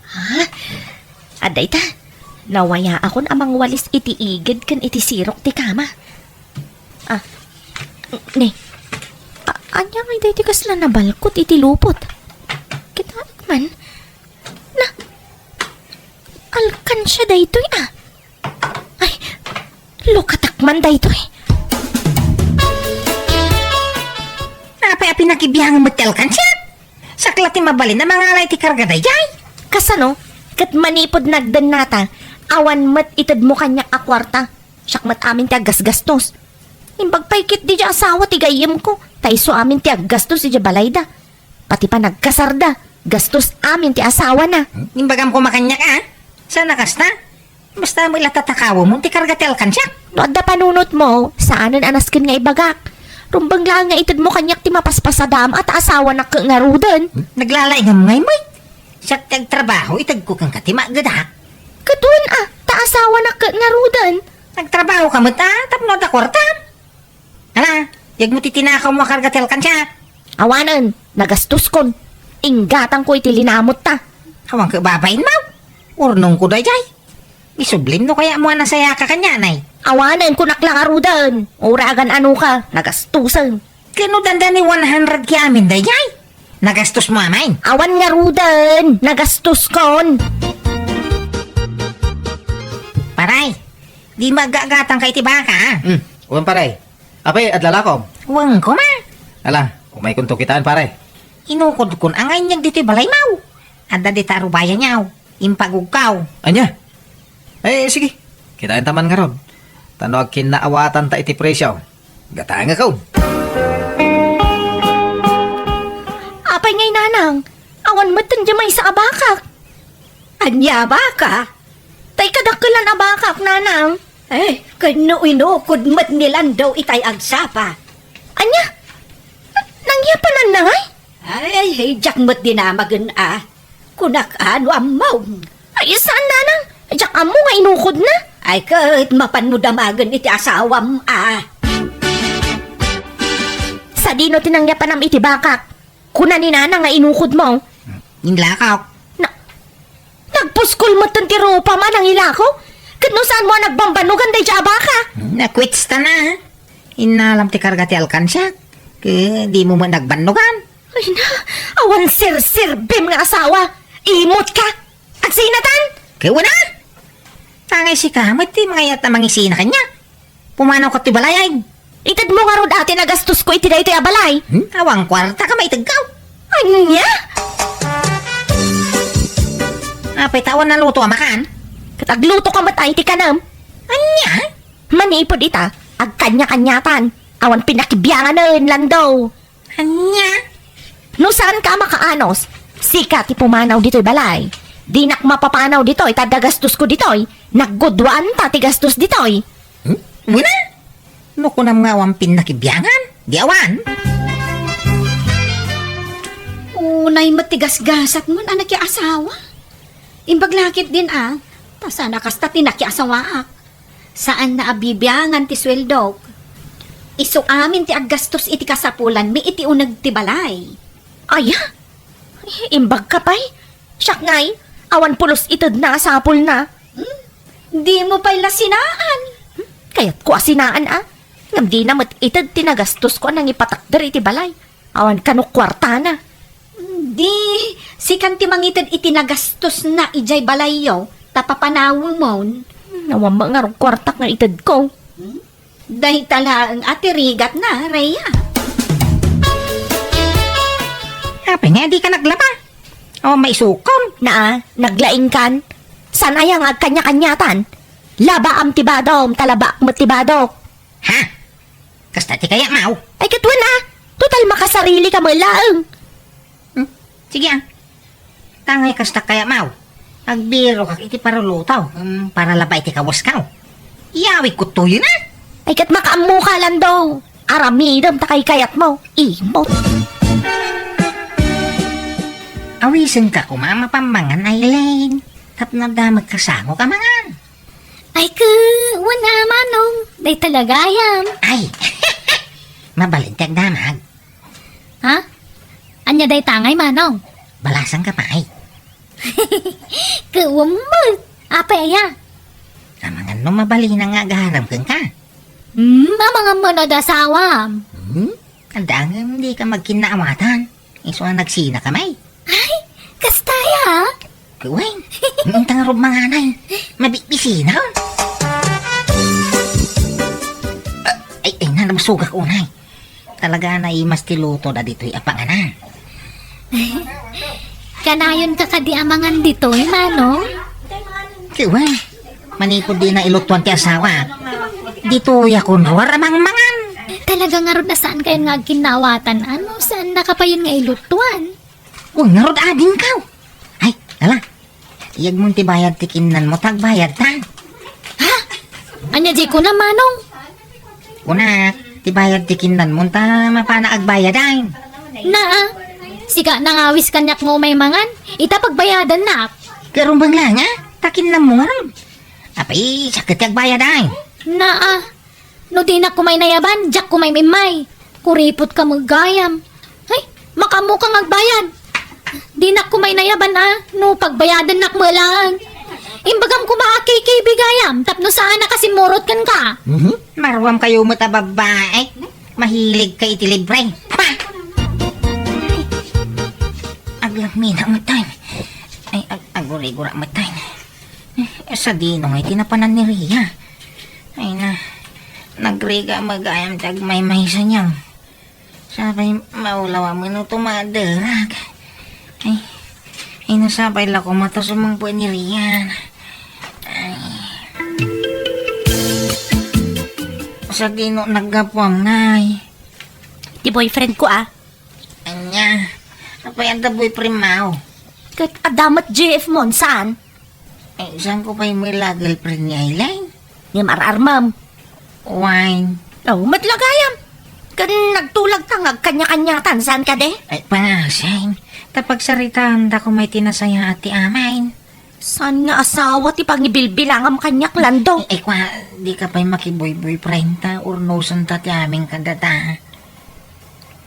ha? Adda ita, nawayaakon a mangwalis iti igid ken iti sirok ti kama. Ah, ne. A-, ania ngay daytoy kasla nabalkot iti lupot? Kitaek man. Na, alkansia daytoy a. Ay, lukatak man daytoy. Apay a pinakibiangem met ti alkansiak? Sakla ti mabalin a mangala iti karga daydiay. Kasano? Ket manipud nagdennata, awan met itedmo kaniak a kuarta. Siak met amin ti aggasgastos. Imbag pay ketdi diay asawa ti gayyemko, ta isu amin ti aggastos idiay balayda. Pati panagkasarda, gastos amin ti asawana. Imbagam koma kaniak a, saan a kasta? Basta met la tatakawemon ti karga ti alkansiak. No adda panunotmo, saanen a nasken nga ibagak. Rumbeng laeng nga itedmo kaniak ti mapaspasadam a ta asawanak ket ngaruden. Naglalaingam ngay met. Siak ti agtrabaho, itedko kenka ti maagedak. Ket wen a, ta asawanak ket ngaruden. Nagtrabaho ka met a, tapno adda kuartam. Ala, yegmo ti tinakawmo a karga ti alkansiak. Awanen, nagastoskon. Inggatangko iti linamotta. Awan ket babainmo. Urnongko daydiay. Isublim no kayatmo a nasayaka kanianay. Awanen, kunak la ngaruden. Uray agan-anoka, nagastosen. Ket no dandani one hundred K amin daydiay, nagastosmo amin. Awan ngaruden, nagastoskon. Paray, di maagagatangka iti baka, a? Hmm, wen, paray. Apay, adlalakom? Wen koma. Ala, umaykonto kitaen, pare. Inukodkon a nga inyag ditoy balaymaw. Adda dita a rubayanyaw. Impagugkaw. Ania? Eh, sige. Kitaenta man ngarud. Ta no agkinnaawatanta iti presio, gatangekon. Apay ngay, nanang? Awan met ti maysa a bakak. Ania a baka? Tay kadakkelan a bakak, nanang. Eh, ken no inukod met ni Lando itay agsapa. Ania? Nangyapananna ngay? Ay, diak met dinamagen a. Kunak a no ammom. Ay, saan, nanang? Diak ammo nga inukodna. Ay, ket mapanmo damagen iti asawam a. Sadino ti nangyapanam iti bakak? Kuna ni nanang nga inukodmo. Inlakok. Na, nagpuskol metten ti rupam a nangilako? Ket no saanmo a nagbambannogan daydiay a baka? Nakwitstana. Innalam ti karga ti alkansiak. Ket dimo met nagbannogan. Ay na, awan serserbim nga asawa. Imot ka. Agsinatan? Ket wen a? Tangay sika met ti mangayat a mangisina kaniak. Pumanawka ti balay, ay. Itedmo ngarud a ti nagastosko iti daytoy a balay. Hmm? Awan kuarta ka maitedko. Ania? Apay ta awan naluto a makan? Ket agluto ka met ay ti kanam. Ania? Manipud ita, agkanya-kanyatan. Awan pinakibianganen, Lando. Ania? No saanka a makaanos, sika ti pumanaw ditoy balay. Dinak mapapanaw ditoy ta adda gastosko ditoy. Nagguduanta ti gastos ditoy. Hmm? Wen a? No kunam nga awan pinakibiangan, di awan. Unay met ti gasgasatmon a nakiasawa. Imbag la ketdin a, ta saan a kasta ti nakiasawaak. Saanna a bibiangan ti sueldok. Isu amin ti aggastos iti kasapulanmi iti uneg ti balay. Aya? Imbagka pay? Siak ngay, awan pulos itedna a sapulna. Hmm? Dimo pay la sinaan. Hmm? Kayatko a sinaan a. Ngem dina met ited ti nagastosko a nangipatakder iti balay. Awan kano kuartana. Di, sikan ti mangited iti nagastosna idiay balayyo, ta papanawemon. Hmm, awan met ngarud kuartak nga itedko. Hmm? Dayta laeng a ti rigatna, Rhea. Apay nga dika naglaba? Awan maisukon. Naa, naglaingkan. Saan aya nga agkanya-kanyatan? Labaam ti badom, ta labaak met ti badok. Ha? Kasta ti kayatmo? Ay, ket wen a. Total, makasarilika met laeng. Hmm? Sige a. Tangay kasta kayatmo. Agbirokak iti paruluto, hmm, para labaw iti kawasko. Iyawidko toyen a. Ay, ket makaammoka, Lando. Aramidem ta kaykayatmo. Imot. Awisenka koma a mapammangan, Aileen. Tapno adda met kasango a mangan. Ay, ket wen a, Manong. Dayta la gayam. Ay, mabalin ti agdamag. Ha? Ania dayta ngay, Manong? Balasanka pay. Ket wen met. Apay aya? Amangan no mabalin nga agaram kenka. Hmm, amangan met no adda asawam. Hmm? Adda ngem dika magkinnaawatan. Isu a nagsinaka met. Ay, kasta aya? Wen, inta ngarud mangan ay. Mabisina. Ay, ay, na, namasugak unay. Talaga a naimas ti luto da ditoy a panganan. Kanayonka kadi a mangan ditoy, Manong? Wen, manipud dina ilutuan ti asawa. Ditoy a kunruar a mangmangan. Talaga ngarud a saankayon nga agkinnaawatan. Ano, saannaka payen nga ilutuan? Wen, ngarud adingkaw. Ay, ala. Iyegmon ti bayad ti kinnanmo, ta agbayadta. Ha? Ania diay kunam, Manong? Kunak, Ibayad ti kinnanmo ta mapana agbayad, ay. Naa, sika nangawis kaniak nga umay mangan, ita pagbayadannak. Karumbeng la nga, ta kinnanmo ngarud. Apay, siak ti agbayad, ay. Naa, no dinak kumay nayaban, diak kumay immay. Kuripot ka met gayam. Ay, makaammo ka nga agbayad. Dinak kumay nayaban a, no pagbayadannak met laeng. Imbagam koma a K K B gayam, tapno saan a kasimmurot kenka. Mhm. Maruam kayo met a babbai. Mahilig ka iti libre. Pa! Aglammina met tayo. Ay, ag-, agurigura met tayo. Sadino nga iti napanan ni Ria? Ay na, nagrigat met gayam ti agmaymaysa niya. Sapay maulaw a mano tumaderag. Ay, ay, nasapay la koma ta sumangpet ni Rian. Ay. Sadino naggapuam, Nay? Ti boyfriend ko, a. Ania? Apay adda boyfriend mo? Ket adda met J F mo, saan? Ay, saan ko pay met la girlfriend ni Aileen? Ngem ar-armem. Wine. Oh, met la gayam. Ken nagtulag ta nga agkanya-kanyatan, saan kadi? Ay, pangasin. Ta pagsaritaan ta koma iti nasayaat ti amin. Saan nga asawa ti pangibilbilangam kaniak, Lando? Ay, ay, kwa, di ka pay makiboy-boyfriend ta, urnosen ta ti amin kadata.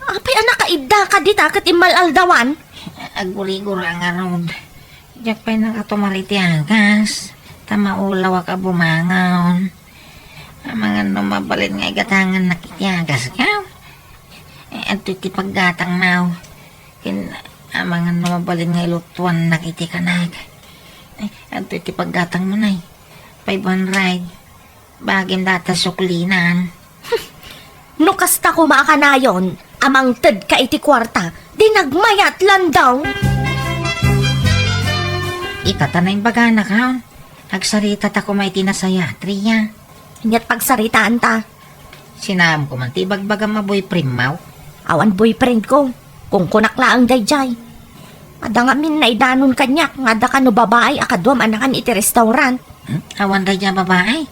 Apay a nakaidda ka dita ket immal-aldawan? Agurigura ngarud. Diak pay nakatumar iti agas, ta maulawak a bumangon. Amangan no mabalin nga igatangannak iti agas, ka? Eh, adtoy ti paggatangmo. Ken amangan no mabalin nga ilutuannak iti kanak. Eh, adtoy ti paggatangmo, Nay. Five hundred. Bagim data suklinan. No kasta koma a kanayon, a mangted ka iti kuarta, di nagmayat, Lando. Ita ta naimbaganak, ha? Agsarita ta koma iti nasayaat, Ria. Aniat pagsaritaan ta? Sinaam ko man ti ibagbagam a boyfriend mo? Awan boyfriend ko. Kunkunak laeng daydiay. Adda ngamin naidanon kaniak nga adda kano babai a kaduam a nakan iti restaurant. Hmm? Awan daydiay a babai?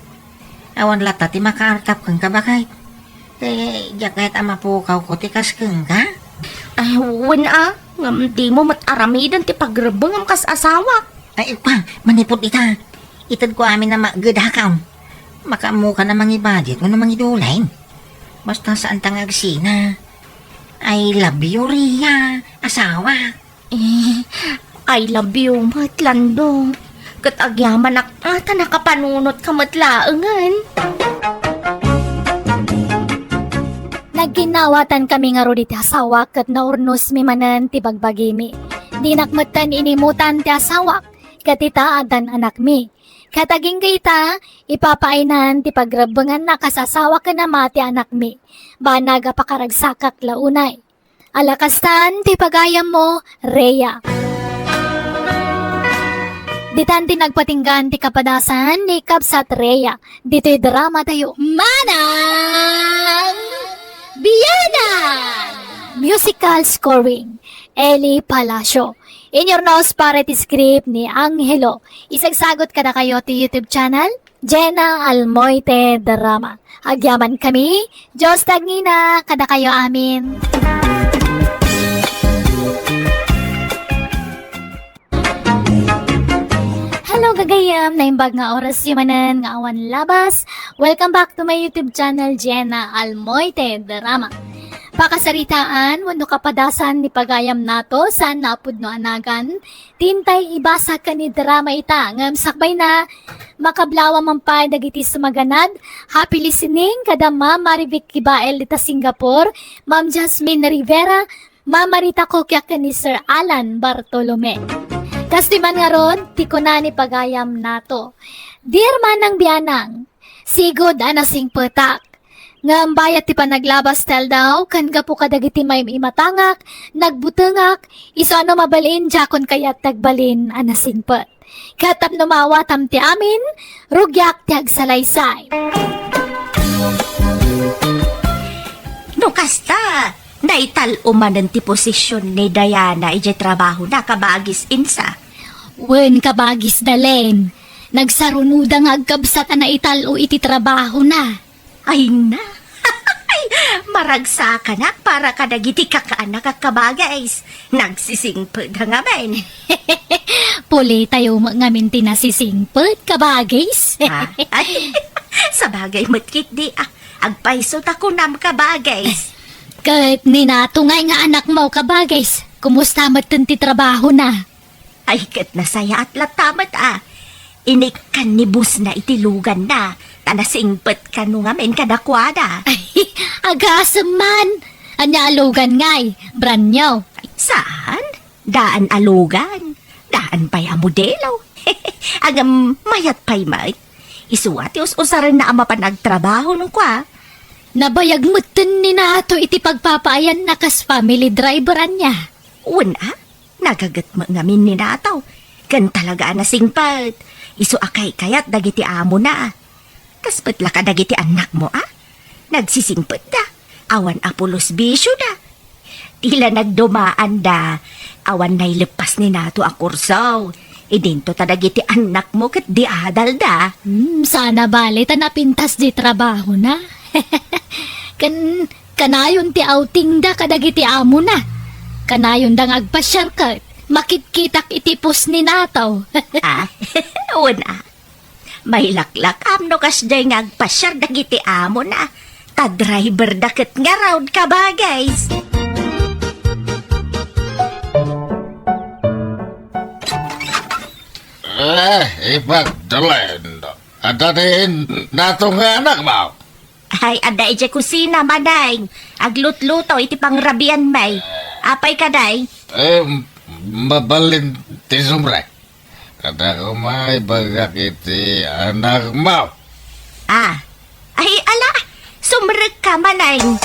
Awan latta ti makaartap kenka, baket? Ti, diak ket a mapukawko ti kas kenka? Ay, wen a, ngem dimo met aramiden ti pagrebbengem kas asawak. Ay, pa, manipud ita. Itedko amin a magedakaw. Makaammokan a mangibudget wenno mangidulin. Basta saan ta nga agsina. I love you, Ria, asawak. Eh, I love you met, Lando. Ket agyamanak a ta nakapanunotka met laengen. Nagginnaawatankami ngarud iti asawak ket naurnosmi manen ti bagbagimi. Dinak metten inimutan ti asawak, ket ita, addan anakmi. Ket agingga ita, ipapaaynan ti pagrebbenganna kas asawa ken ama ti anakmi. Banag a pakaragsakak la unay. Ala kastan ti pagayammo, Rhea. Ditan ti nagpatinggaan ti kapadasan ni Kabsat Rhea. Ditoy drama tayo, Manang Biyanan! Musical scoring, Eli Palacio. Inurnos para iti script ni Angelo. Isagsagot kadakayo ti YouTube channel, Jenna Almoite Drama. Agyamankami, Dios ti agngina kadakayo amin. Hello, gagayam! Naimbag nga orasyo manen nga awan labas. Welcome back to my YouTube channel, Jenna Almoite Drama. Pakasaritaan wenno kapadasan ni pagayamnato, saan a pudno a nagan, ti intay ibasa ken idrama ita, ngem sakbayna, makablawa man pay dagiti sumaganad. Happy listening kada Ma'am Marivic Kibael dita Singapore, Ma'am Jasmine Rivera, Ma'am Marita Kokia ken ni Sir Alan Bartolome. Kastoy man ngarud ti kuna ni pagayamnato, Dear Manang Bianang, sigud a nasingpetak. Ngem bayat ti panaglabas ti aldaw, ken gapu kadagiti maim-imatangak, nagbutengak, isu a no mabalin, diakon kayat ti agbalin a nasingpet. Ket tapno maawatam ti amin, rugiak ti agsalaysay. No kasta, naital-o manen ti posisyon ni Diana idiay trabahona, kabagis Insa? Wen, kabagis Dalen. Nagsarunoda nga agkabsat a naital-o iti trabahona. Ay na! Maragsakanak para kadagiti kakaanak a kabagis. Nagsisingpet a ngamin. Pulitayo met ngamin ti nasisingpet, kabagis. Ha? Ay, sabagay met ketdi, ah. Agpayso ta kunam, kabagis. Ket ni Nato ngay nga anakmo, kabagis. Kumusta metten ti trabahona? Ay, ket nasayaat latta met, ah. Inikkan ni bossna iti luganna, ta nasingpet kano ngamin kadakuada. Ay, agasem man! Ania a lugan ngay? Brand new? Saan? Daan a lugan. Daan pay a modelo. Ngem mayat pay met. Isu a ti us-usarenna a mapan agtrabaho no kua. Nabayag metten ni Nato iti pagpapaayanna kas family driver ania. Wen a, nagaget met ngamin ni Nato. Ken talaga a nasingpet. Isu a kaykayat dagiti amona. Kas met la kadagiti annakmo a? Nagsisingpetda. Awan a pulos bisioda. Ti la nagdumaanda, awan naileppas ni Nato a kurso. Idinto ta dagiti annakmo ket di adalda. Hmm, sana bale ta napintas di trabahona. Ken kanayon ti outingda kadagiti amona. Kanayonda nga agpasiar ket makitkitak iti post ni Nato. Ah, wen a. Mailaklakam no kasdiay nga agpasiar dagiti amona, ta driverda ket ngarud, kabagis. Eh, ipagdalen. Adda ti Nato nga anakmo? Ay, adda idiay kusina, Maneng. Aglutluto iti pangrabianmi. Apay kadi? Eh, mabalin ti sumrek. Kada umay bagak iti anakmo. Ah. Ay, ala, sumrekka, Maneng.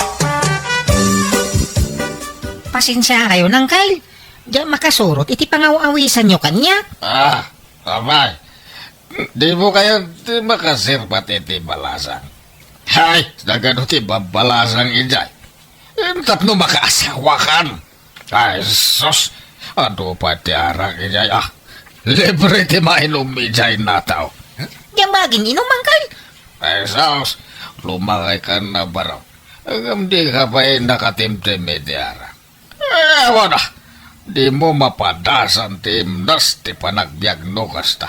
Pasensiakayon, Angkel. Diak makasurot iti pangaw-awisanyo kaniak. Ah, apay. Dimo kayat ti makaserbat iti balasang? Hay, nagano ti babbalasang idiay? Tapno makaasawakan. Ay, sus! Adu pay ti arak idiay, ah. Libre ti mainum idiay, Nato. Diak maagin-inum, Angkel. Ay, sus! Lumangaykan a barok. Ngem dika pay nakatimtim iti arak. Eh, awan a. Dimo mapadasan ti imnas ti panagbiagmo kasta.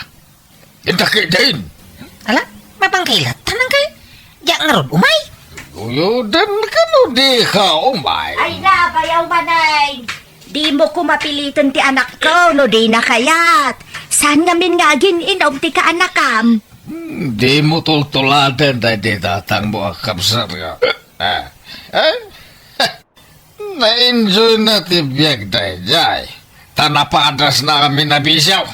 Inta ketdin. Ala, mapangkailattan, Angkel. Diak ngarud umay. Guyodenka no dika umay. Ay na, bayaw, Maneng. Dimo koma piliten ti anakko no dina kayat. Saan ngamin nga agin-inum ti kaanakam? Hmm, dimo tultuladen daydi tatangmo a kabsat nga. Ah. Eh? Na-enjoyna ti biag daydiay, ta napadasna amin a bisio.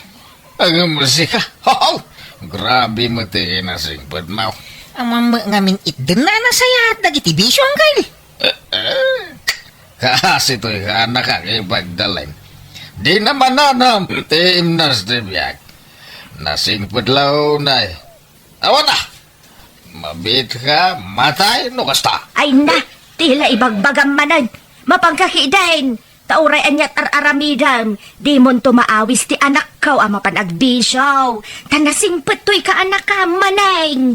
Ngem sika, haw! Grabe met ti kinasingpetmo. Ammom met ngamin itdenna a nasayaat dagiti bisio, Angkel. Eh, eh. Kaasi toy kaanakak ipagdalen. Dina mananam ti imnas ti biag. Nasingpet la unay. Awan a! Mabiitka, matay no kasta. Ay na, ti la ibagbagam manen. Mapanka ketdin. Ta uray aniat ar-aramidem, dimonto maawis ti anakko a mapan agbisio. Ta nasingpet toy kaanakam, Maneng.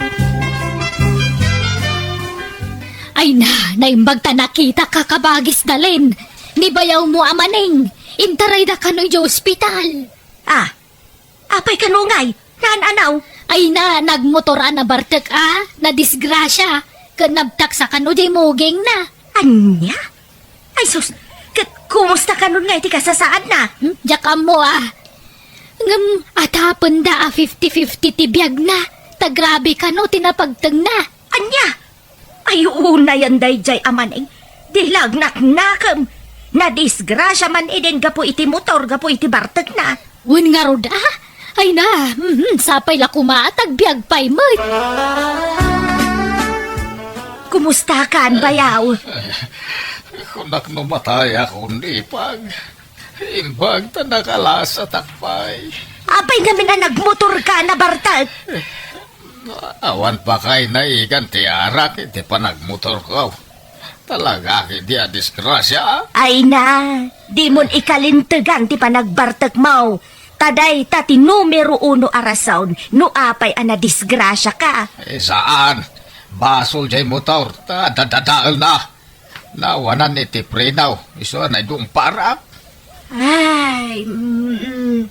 Ay na, naimbag ta nakitak, kabagis Dalen. Ni bayawmo a Maneng, intarayda kano idiay ospital. Ah, Apay kano ngay? Naan-anaw? Ay na, nagmotor a nabartek a, nadisgrasia, ket nabtaksa kano diay mugingna. Ania? Ay sus, ket kumusta kanon ngay ti kasasaadna? Hmm, diak ammo a. Ngem atapenda a fifty fifty ti biagna, ta grabe kano ti napagtengna. Ania? Ay, unayan daydiay a Maneng. Di la agnaknakem. Nadisgrasia man idin gapu iti motor, gapu iti bartekna. Wen ngarud a? Ay na, mhm, sapay la koma ta agbiag pay met. Kumustakan, bayaw? Kunak no matayak, ipag. Imbag ta nakalasatak pay. Apay ngamin a nagmotorka a nabartek? Awan pa kay naigan ti arak iti panagmotorko. Talaga ketdi a disgrasia. Ay na, dimon ikalintegan ti panagbartekmo. Ta dayta ti numero uno a rason no apay a nadisgrasiaka. Eh, saan? Basol diay motor, ta dadadaelna. Nawanan iti preno, isu a naidungparak. Ay, mm,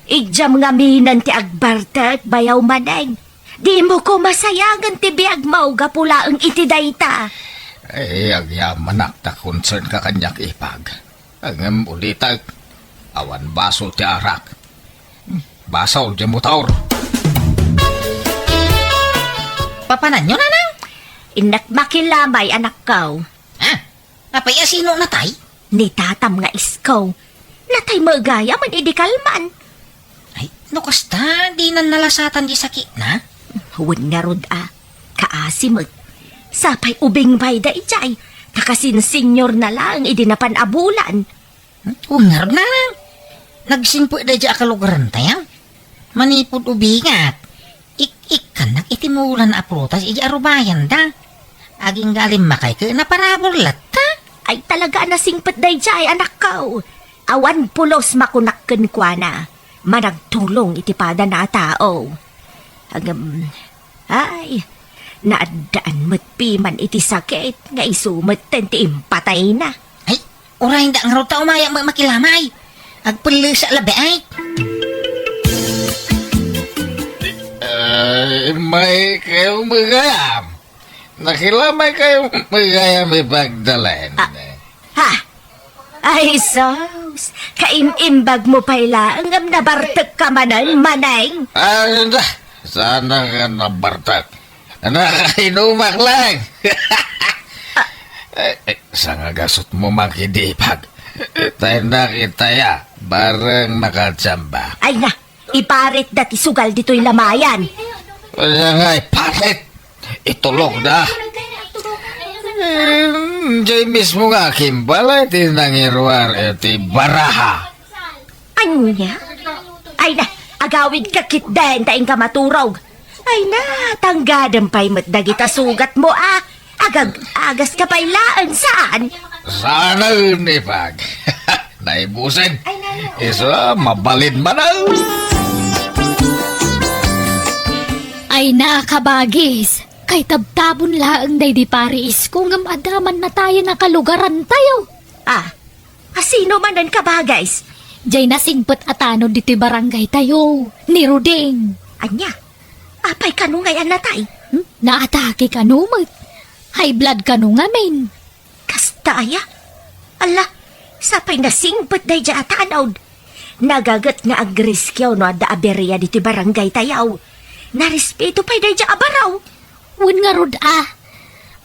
idiam ngamin ti agbartek, bayaw manen. Dimo ko masayangen ti biagmo gapu laeng iti dayta. Ay, agyamanak ta concern ka kaniak, Ipag. Ngem ulitek, awan basol ti arak. Basol ti motor. Papananyo, nanang? Innak makilamay, anakko. Ha? Apay a sino natay? Ni tatam nga isko. Natay met gayam idi kalman. Ay, no kasta, dinan nalasatan di sakitna? Wen ngarud a, kaasi met. Sapay ubing pay daydiay, ta kasin senior na laeng idi napan a bulan. Wen ngarud, nanang. Nagsingpet daydiay a kalugarantayo. Manipud ubingat, ik-ikkannak iti mulan a prutas idi arubayanda. Agingga a limmakay ket naparabur latta. Ay, talaga a nasingpet daydiay, anakko. Awan pulos makunak kenkuana. Managtulong iti padana a tao. Ngem, ay, naaddaan met piman iti sakit nga isu metten ti impatayna. Ay, uray da ngarud ta umayak met makilamay. Agpellesa labi ay. Ay, may kayo magayam. Nakilamay kayo magayam ipagdalen. Ah, ha? Ay, sus! Kaim-imbag mo pay laeng ngem nabartek ka manen, Maneng! Ay, da! Sana ka nabartek. Nakainumak lang! Eh, eh, sangagasot mo makidipag. Tayo nakitaya, bareng makatsamba. Ay na, iparit da ti sugal ditoy lamayan. Kaya nga, iparit! Itulog da. Eh, jay mismo nga, kimbala ti nangiruar, eh, ti baraha. Anya? Ay na, agawid ka kitden, ta inka maturog. Ay na, tanggaden pay met dagita sugat mo, ah. Agag-agas ka pay laeng, saan? Saan, Ipag? Naibusen. Isu, mabalin man, ah. Ay na, kabagis. Kay tabtabon laeng daydi pariisko ngem adda man natayen a kalugarantayo. Ah, asino manen, kabagis? Jay nasingpet a tanod ditoy barangaytayo, ni Ruding. Anya? Apay kano ngay a natay? Hmm? Naatake kano met? High blood kano ngamin? Kasta aya? Ala, sapay nasingpet daydiay a tanod. Nagaget nga agriskio no adda aberia ditoy barangaytayo. Narespeto pay daydiay a baro. Wen ngarud a.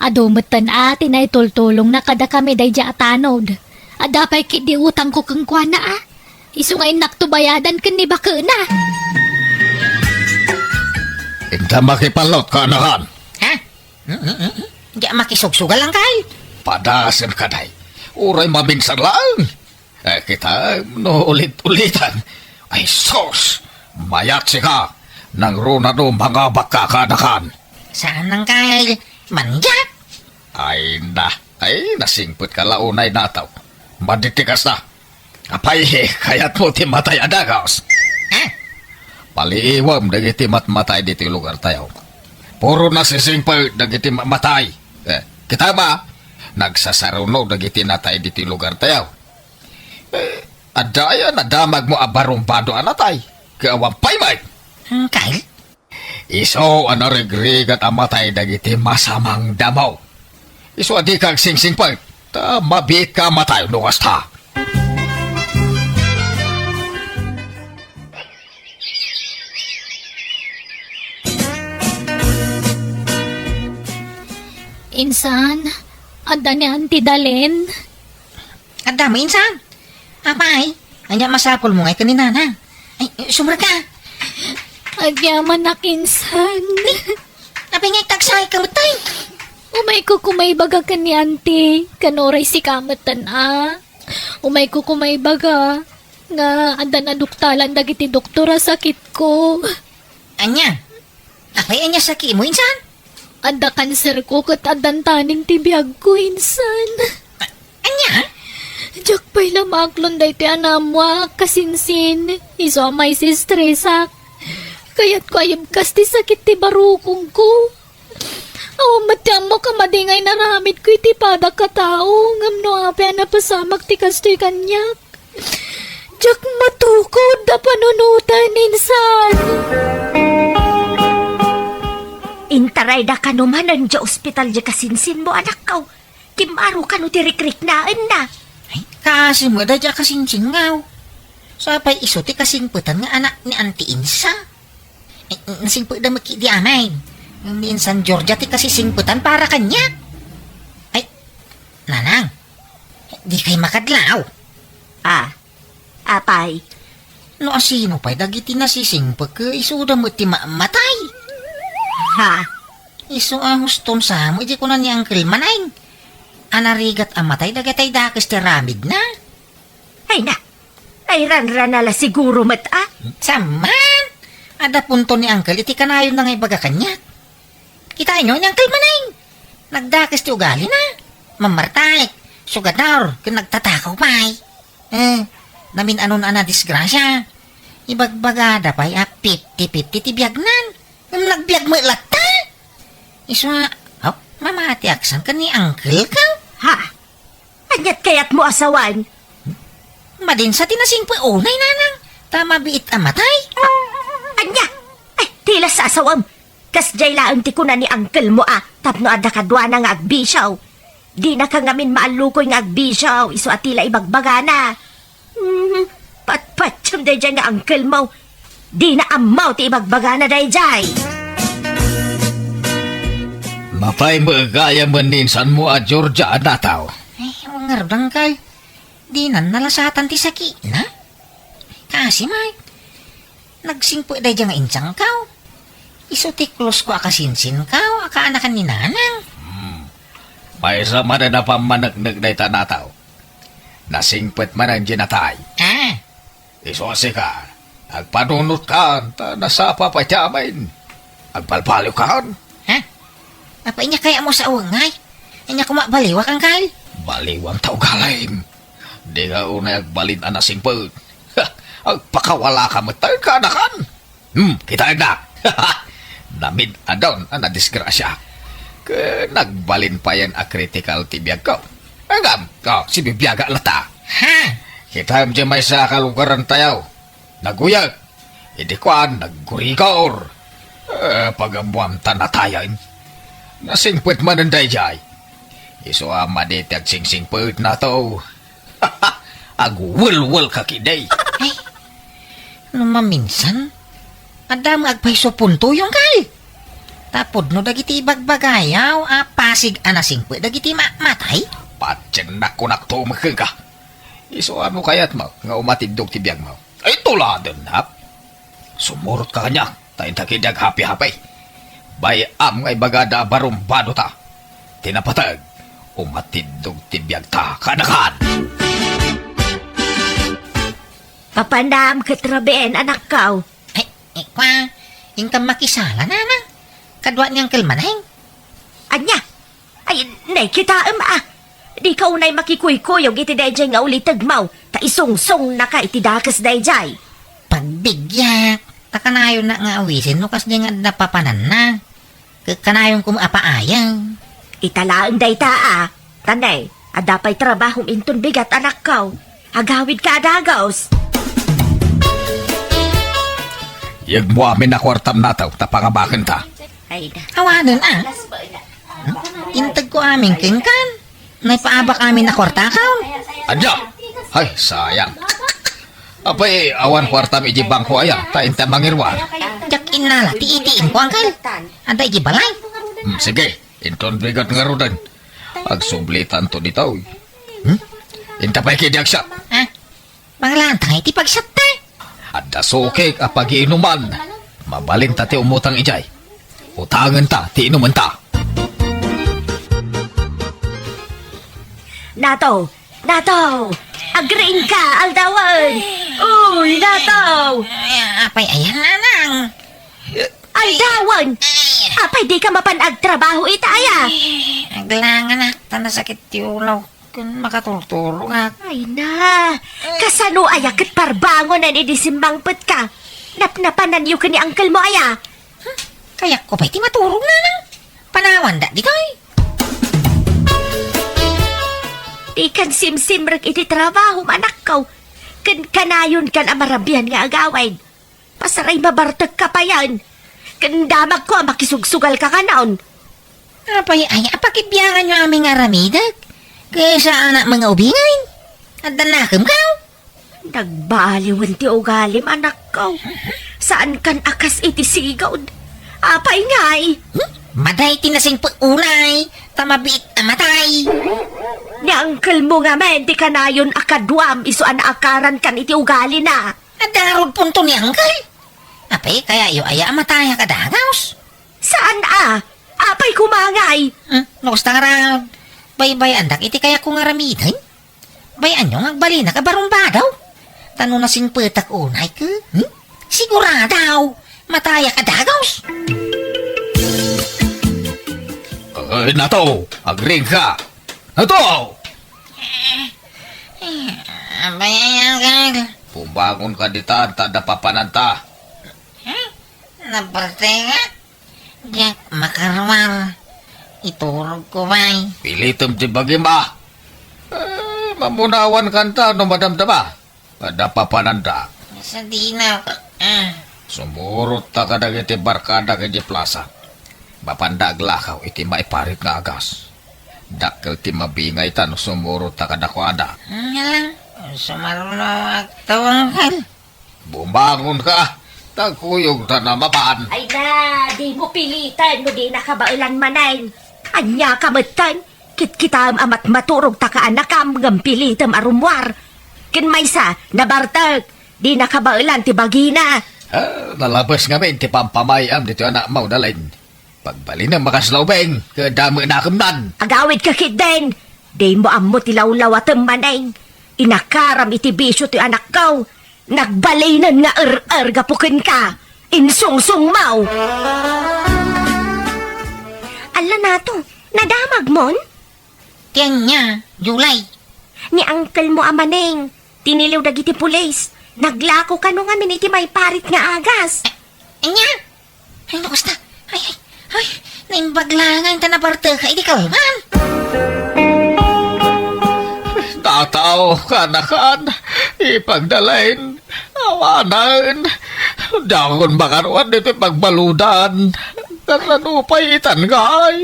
Adu metten a ti naitultulongna kadakami daydiay a tanod. Adda pay ketdi utangko kenkuana a. Isu nga innakto bayadan ken ni bakena. Inta makipallot, kaanakan. Ha? Mm, mm, mm. Diak makisugsugal, angkal. Padasem ka, day. Uray maminsan laeng. Eh, kita, no ulit-ulitan. Ay, sus! Mayat sika! Nangruna no mangabak ka, kaanakan. Saan, angkal? Mandiak? Ay, na. Ay, nasingpet ka la unay, nataw. Maditikas na. Apay, kayatmo ti matay a dagus? Ha? Paliiwem dagiti matmatay ditoy lugartayo. Puro nasisingpet dagiti matmatay. Eh, kita ba? Nagsasaruno dagiti natay ditoy lugartayo. Eh, adda aya nadamagmo a barumbado a natay? Ket awan pay met. Angkal? Isu a narigrigat a matay dagiti masamang damo. Isu a dika agsingsingpet, ta mabiitka a matay no kasta. Insan, adda ni Auntie Dalen? Adda mo, insan? Apay, ania masapulmo ngay ken ni Nana? Ay, sumrek ka. Agyamanak, insan. Apay ngay tagsangay ka met, tay? Umayko koma ibaga ken ni Auntie, ken uray sika metten a. Umayko koma ibaga nga adda naduktalan dagiti doktor a sakitko. Ania? Apay, ania sakitmo, insan? Adda kanserko ket addan taning ti biagko, insan. A-, ania? Diak pay la maaklon daytoy a naammoak, kasinsin. Isu a maisistresak. Kayatko a ibkas ti sakit ti barukongko. Awan met ti ammok a madi nga inaramidko iti padak a tao, ngem no apay a napasamak ti kastoy kaniak? Diak matukod a panunoten, insan. Intarayda kano manen idiay ospital diay kasinsinmo, anakko. Kimmaro kano ti rikriknaenna. Ay, kaasi met daydiay a kasinsinko. Sapay isu ti kasingpetan nga anak ni Auntie Insa. Ay, nasingpetda met ketdi, amay. Ni Insan Georgia ti kasisingpetan para kaniak. Ay, nanang, dikay makadlaw. Ah, apay? No asino pay dagiti nasisingpet, isuda met ti ma-, matay. Ha? Isu a huston sa met idi kuna ni Uncle Maneng a narigat a matay dagiti dakes ti aramidna. Ay na, ay ranrana la siguro met a. Saan man? Adda punto ni Uncle iti kanayonna nga ibaga kaniak. Kitaenyo ni Uncle Maneng. Nagdakes ti ugalina. Mammartaek, sugador, ken nagtatakaw pay. Eh, namin-anon a nadisgrasia. Ibagbagada pay a fifty fifty ti biagnan. Ngem nagbiag met latta. Isu a, oh, mamatiak san ken ni Uncle ka? Ha? Ania't kayatmo a sawen? Madin sa ti nasingpet unay, nanang, ta mabiit a matay. Ania? Ay, ti la sasawem. Kasdiay laeng ti kuna ni uncle mo a tapno adda kaduana nga agbisio. Dinaka ngamin maallukoy nga agbisio, isu a ti la ibagbagana. Hmm, patpatiem daydiay nga uncle mo. Dina ammo ti ibagbagana daydiay. Mapay met gayam ni insanmo a Georgia a nataw. Ay, ngarud, uncle. Dinan nalasatan ti sakitna? Kasi met, nagsingpet daydiay nga insangko. Isu ti close ko a kasinsinko a kaanakan ni nanang. Hmm. Maysa manen a pammaneknek dayta nataw. Nasingpet manen diay natay. Ah. Isu a sika, agpanunotkan, ta nasapa pay ti amin. Agbalbaliwkan. Ha? Apay, ania kayatmo a sawen, ngay? Ania koma baliwak, uncle? Baliwang ta ugalim. Dika unay agbalin a nasingpet. Agpakawalaka met ta kaanakan. Hmm, kitaennak. Namin-adon a nadisgrasia. Ken nagbalin payen a critical ti biagko. Ngem, oh, sibibiagak latta. Ha? Kitaem diay maysa a kalugarantayo. Naguyeg. Idi kuan, naggurigor. Eh, pagammuam ta natayen. Nasingpet manen daydiay. Isu a madi ti agsingsingpet, nataw. Agwelwelka ketdi. Ay, no maminsan, adda met agpayso puntoyo, uncle. Ta pudno dagiti ibagbagayo a pasig a nasingpet dagiti ma-, matay. Patiennak, kunak to met kenka. Isu a no kayatmo nga umatiddog ti biagmo. Ay, tuladennak. Sumurotka kaniak, ta inta ketdi aghapi-hapi. Bay-am nga ibagada a barumbadota. Ti napateg, umatiddog ti biagta kaanakan. Papanam ket rabiin, anakko. Ay, ikwa, inka makisala, nanang. Kadua ni Uncle Maneng. Ania? Ay, nay, kitaem, ah. Dika unay makikuykuyog iti daydiay nga ulitegmo, ta isungsungnaka iti dakes daydiay. Pagbiagak, ta kanayonnak nga awisen no kasdiay nga adda papananna. Ket kanayonko met a paayem. Ita laeng dayta, ah. Ta nay, adda pay trabahom inton bigat, anakko. Agawidka a dagus. Yegmo amin a kuartam, nataw, ta pangabakenta. Ay, da. Awanen, ah. Integko amin kenkan. Naipaabak amin a kuartakon. Adda! Ay, sayang. Apay, awan kuartam iti bangko aya, ta inta mangiruar. Diak innala ti ATM ko, uncle. Adda iti balay. Hmm, sige, inton bigat ngaruden. Agsublitanto ditoy. Hmm? Inta pay ketdi agsiak. Ah, Mangalaanta ngay ti pagsiatta. Adda sukik a pagiinuman. Mabalinta ti umutang idiay. Utangenta ti inumenta. Nataw! Nataw! Agriingka, aldawen! Uy, nataw! Ay, apay, ayan, nanang. Aldawen! Apay, dika mapan agtrabaho ita aya? Ay, aglanganak, ta nasakit ti ulo. Ken makaturturongak. Ay na, kasano aya ket parbangonen idi simmangpetka? Napnapananyo ken ni uncle mo aya? Hmm, kayatko pay ti maturog, nanang. Panawanda ditoy. Dikan simsimrek iti trabahom, anakko. Ken kanayonkan a marabian nga agawid. Pasaray mabartekka payen. Ken damagko a makisugsugalka kanon. Apay aya a pakibianganyo amin nga aramidek? Ket saan a mangubingay? Adda nakemka? Nagbaliwen ti ugalim, anakko. Saankan a kas iti sigud. Apay ngay? Hmm? Maday ti nasingpet unay, ta mabiit a matay. Ni uncle mo ngamin ti kanayon a kaduam isu a naakarankan iti ugalina. Adda ngarudponto ni uncle. Apay kayayo aya a matayak a dagaus? Saan a? Apay kumangay? Hmm? No kasta ngarud, baybay-andak iti kayatko nga aramiden. Bay-anyo nga agbalinak a barumbado? Ta no nasingpetak unay ket, hmm? Sigurado, matayak a dagaus. Ay, Nato, agriingka. Nato! Eh, eh, abay, ay, agag. Bumangonka ditan, ta adda papananta. Eh? Nabartekak? Diak makaruar. Iturogko pay. Pilitem ti bagim a. Eh, mamunawan kanta no madamdama. Adda papananda. Sadino? Ah. Sumurot ta kadagiti barkada iti plasa. Mapanda aglakaw iti maiparit nga agas. Dakkel ti mabingayta no sumurot ta kadakuada. Ngala, sumaruno agtawangkan. Bumangonka, ta kuyogta na mapan. Ay na, dimo piliten no dina kabaelan manen. Ania ka metten? Kitkitaem a matmaturog ta kaanakam ngem pilitem a rummuar. Ken maysa, nabartek, dina kabaelan ti bagina. Ah, nalabes ngamin ti pampamay-am ditoy anakmo, Dalin. Pagbalinem a kasla ubing, ket damo nakemnan. Agawidka ketdin, dimo ammo ti lawlawatem manen. Inakaram iti bisio ti anakko. Nagbalinen nga er-er gapu kenka. Insungsongmo. Alla Nato, nadamagmon? Ti ania, July? Ni uncle mo a Maneng, tiniliw dagiti pulis. Naglako kano ngamin iti maiparit nga agas. Ania? Ay, no kasta. Ay, ay, ay, naimbag laeng ta nabarteka idi kalman. Tataw, kanakan, ipagdalain, awanen. Diakon makaruar ditoy pagbaludan. Kasano pay itan ngay?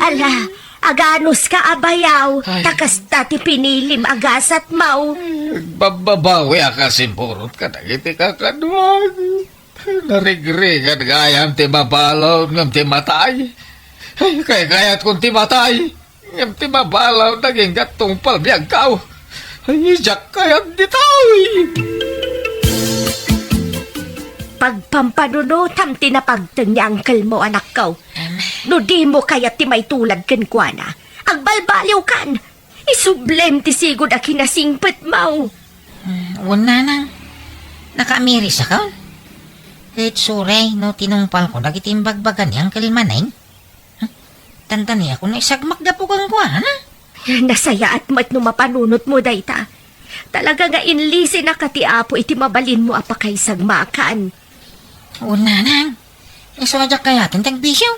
Ala, aganuska a bayaw, ay. Ta kasta ti pinilim a gasatmo. Agbababawiak a simurot kadagiti kakaduak. Narigrigat gayam ti mabalud ngem ti matay. Ay, kaykayatkon ti matay. Ngem ti mabalud agingga tungpal biagko. Ay, diak kayat ditoy. Pagpampanunotam ti napagteng ni uncle mo, anakko. No dimo kayat ti maitulad kenkuana, agbalbaliwkan. Isublem ti sigud a kinasingpetmo. Hmm, wen, nanang. Nakaamirisakon. Ket suray no tinungpalko dagiti imbagbaga ni Uncle Maneng. Hmm? Tantaniakon a isagmak gapu kenkuana. Nasayaat met no mapanunotmo dayta. Talaga nga inlisinaka ti Apo iti mabalinmo a pakaisagmakan. Wen, nanang. Isu a diak kayaten ti agbisio.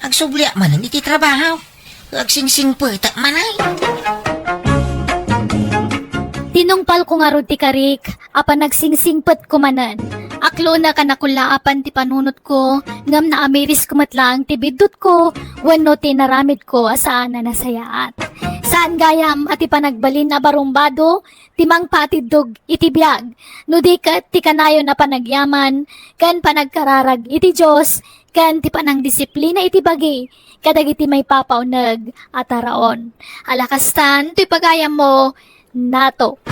Agsubliak manen iti trabaho. Agsingsingpetak manen. Tinungpalko ngarud ti karik a panagsingsingpetko manen. Aklonek a nakullaapan ti panunotko, ngem naamirisko met laeng ti biddutko wenno ti inaramidko a saan a nasayaat. Saan gayam a ti panagbalin a barumbado ti mangpatiddog iti biag, no di ket ti kanayon a panagyaman ken panagkararag iti Dios ken ti panangdisiplina iti bagi kadagiti maipapauneg a taraon. Ala kastan, toy pagayammo, Nato.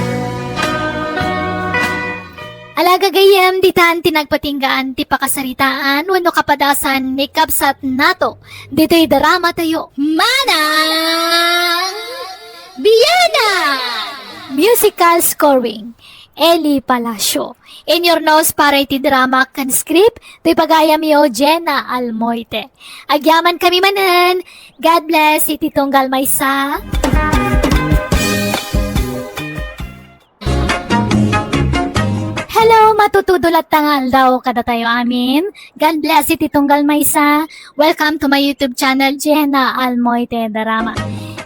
Ala gagayyem, ditan ti nagpatinggaan ti pakasaritaan wenno kapadasan ni Kabsat Nato ditoy drama tayo, Manang Biana! Musical scoring, Eli Palacio. In your nose para iti drama ken script, toy pagayamyo, Jenna Almoite. Agyaman kami manen. God bless iti tunggal maysa. Hello, matutudo Dulat ta nga aldaw kadatayo amin. God bless iti tunggal maysa. Welcome to my YouTube channel, Jenna Almoite Darama.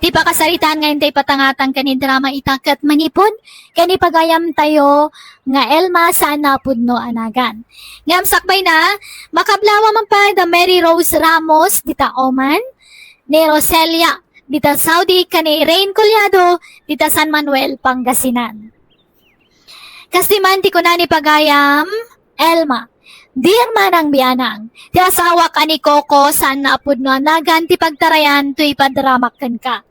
Ti pakasaritaan nga intay patangatang ken ni drama ita ket manipud ken ni pagayam tayo nga Elma saan a pudno a nagan. Ngem sakbay na, makablawa man pay da Mary Rose Ramos dita Oman, ni Roselia dita Saudi, ken ni Rain Collado dita San Manuel, Pangasinan. Kas di man ti kuna ni pagayam, Elma, dear manang bianang, ti asawak a ni Coco saan a pudno a nagan ti pagtarayan toy ipadramak kenka.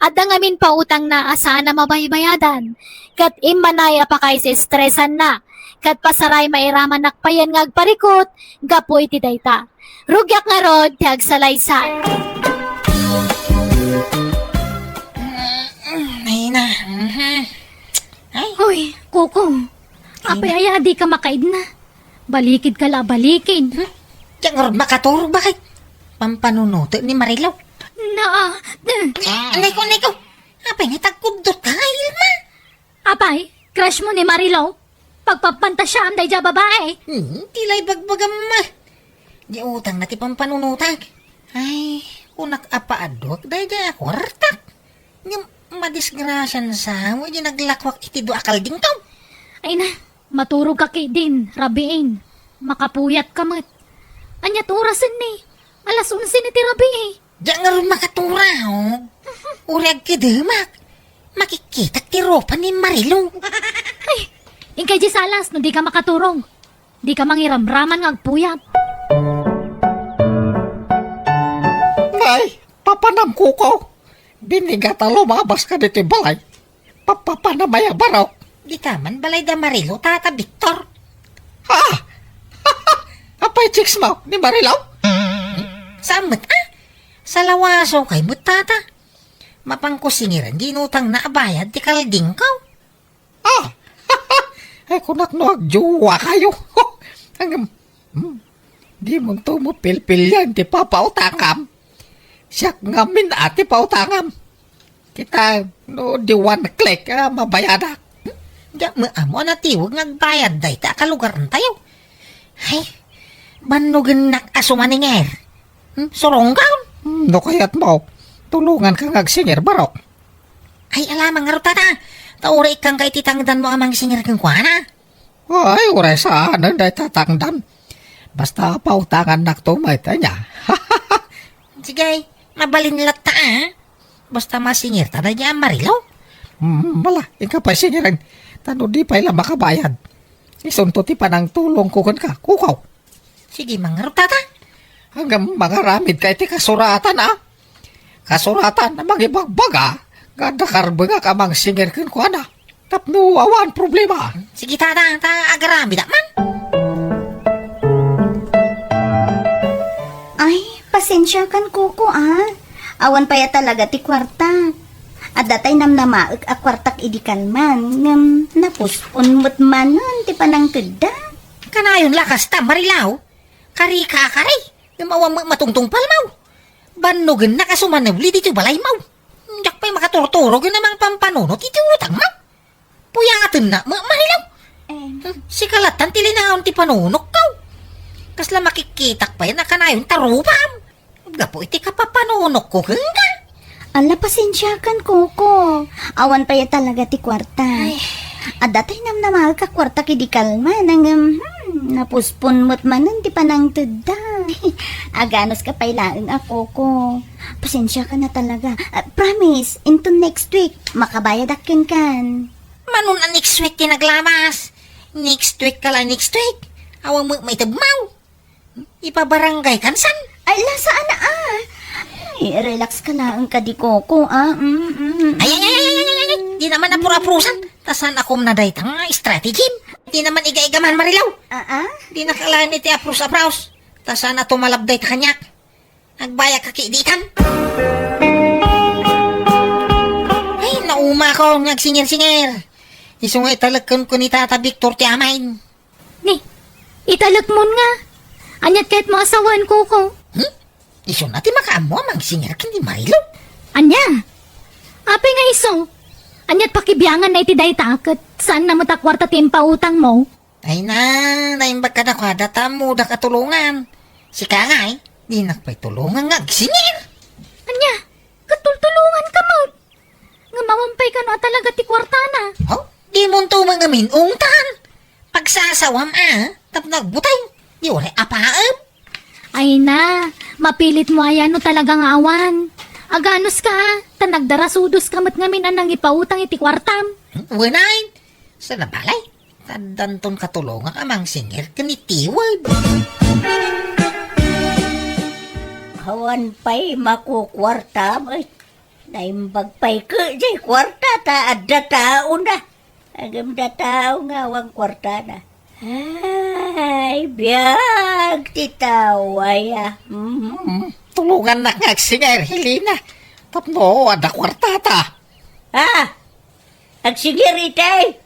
Adda ngamin pautangna a saan a mabaybayadan, ket immanay a pakaisestresanna, ket pasaray mairamannak payen nga agparikut gapu iti dayta. Rugiak ngarud ti agsalaysay. Ay na. Mhm. Ay. Hoy, Coco. Ay, apay aya dika makaidna? Balikid ka la, balikid. Hmm? Diak ngarud makaturog, bakit? Pampanunuto ni Marilo. Na, ah, Anay ko, anay ko. Apay nga tagkudot ka, Ilma? Apay, crush mo ni Marilo? Pagpapantasyaam daydiay a babae? Hmm, ti la ibagbagam, ma. Di utang na ti pampanunutak. Ay, kunak a paaduak daydiay a kuartak. Ngem madisgrasian sa mo, di naglakwak iti dua a kaldingkaw. Ay na, maturog ka ketdin, rabiin. Makapuyat ka met. Aniat orasen ni? Alas onse ni ti rabii. Diak ngarud makaturaog. Uray agkedemak. Makikkitak ti rupa ni Marilo. Ay, inkay di salas no di ka makaturog. Di ka mangiramraman nga agpuyat. Ay, papanam, Coco. Binigat a lumabas ka ditoy balay. Papapanam aya, barok? Dita man balay da Marilo, Tata Victor. Ha? Apay chicks mo ni Marilo? Saan met, ah? Salawaso kay met, Tata. Mapanko singiran di inutangna a bayad ti kaldingkaw. Ah! Ay, kunak no agjowa kayo. Ang, hmm, di mo to mo pilpilian ti papautangam. Siak ngamin a ti pautangam. Kita, no, di one click, ah, mabayadak. Hmm? Diak met ammo a natiweg nga agbayad dayta a kalugaran tayo. Ay, bannogennak a sumaningeer. Hmm? Suronggaw? Hmm, no kayat mo, tulongan ka nga agsingeer, barok. Ay, alamang ngarud, Tata. Ta uray ikkan ka iti tangdan mo a mangsingeer kenkuana. Ay, uray saanen dayta tangdan. Basta pautangannakto met, ania. Sige, mabalin latta, ah. Basta masingeerta daydiay a Marilo. Hmm, bala, inka pay singeren. Ta no di pay la makabayad, isunto ti panangtulongko kenka, Coco. Sige man ngarud, Tata. Ngem mangaramidka iti kasuratan, ah. Kasuratan a mangibagbaga nga adda karbengak a mangsingeer kenkuana tapno awan problema. Sige, Tata, ta agaramidak man. Ay, pasensiakan, Coco, ah. Awan pay a talaga ti kuarta. Adda tay namnamaek a kuartak idi kalman, ngem napospon met manen ti panangtedda. Kanayon la kasta, Marilo. Kari ka kari, ngem awan met matungtungpalmo. Bannogennak a sumanebli ditoy balaymo. Diak pay makaturturog iti mangpampanunot iti utangmo. Puyatennak met, Marilo. Em. Sika lattan ti linaon ti panunokko. Kasla makikkitak pay a kanayon ta rupam. Gapu iti kapapanunokko kenka. Ala, pasensiakan, Coco. Awan pay a talaga ti kuarta. Ay. Adda tay namnamaek a kuarta idi kalman, ngem, hmm, napospon met manen ti panangtedda. Aganuska pay laeng a, Coco. Pasensiakan a talaga. Ah, promise, into next week, makabayadak kenkan. Mano a next week ti naglamas? Next week ka la, next week. Awan met maitedmo. Ipabarangay kan san? Ay, la, saan a, ah. Ay, relax ka laeng kadi, Coco, ah. Mm, mm, mm. Ay, ay, ay, ay, ay, ay, ay. Di naman apur-apusan. Ta saan a kumna dayta nga strategy? Di naman iga-iga man, Marilo. Ah, ah? Di nakalain iti apros-apros. Ta saan a tumalab dayta kaniak? Agbayag ka ki ditan. Ay, nauma ko nga agsinger-singer. Isu nga italek kenka ni Tata Victor ti amayen. Ni, italek mon nga. Ania ti kayatmo a sawen, Coco? Hmm? Isuna ti makaammo a mangsinger ken ni Marilo? Ania? Apay nga isu? Ania ti pakibianganna iti dayta ket saanna met a kuarta ti impautangmo? Ay na, naimbag kadakuada ta ammodak a tulongan. Sika ngay, dinak pay tulongan nga agsingir. Ania, katultulonganka met? Ngem awan pay kano a talaga ti kuartana. Oh, dimonto man ngamin ungtan. Pagsasawam a, tapno agbuteng. Di uray apaem. Ay na, mapilitmo aya no talaga nga awan. Aganuska, ta nagdarasudoska met ngamin a nangipautang iti kuartam. Hmm, wen ay, saan a balay? Addanton katulongak a mangsingir ken ni Tiwed. Awan pay makukuartam, ay, naimbag pay ket jay kuarta ta adda taona. Ngem adda tao nga awan kuartana. Ay, biag ti tao aya. Mm. Mm, tulongannak nga agsingir, Helena. Tapno adda kuartata. Ah, agsingir itay.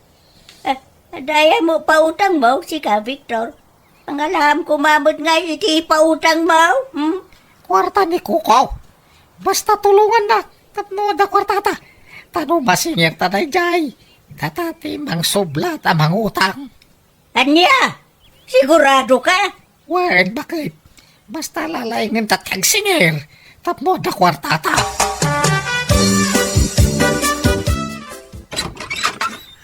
Ah, adda aya mo pautangmo, sika, Victor? Pangalaam koma met nga iti ipautangmo, hmm? Kuarta ni Kuko. Basta tulongannak tapno adda kuartata. Ta no masingirta daydiay, data ti mangsublat a mangutang. Ania? Sigurado ka? Wen, baket. Basta lalaingenta ti agsingir tapno adda kuartata.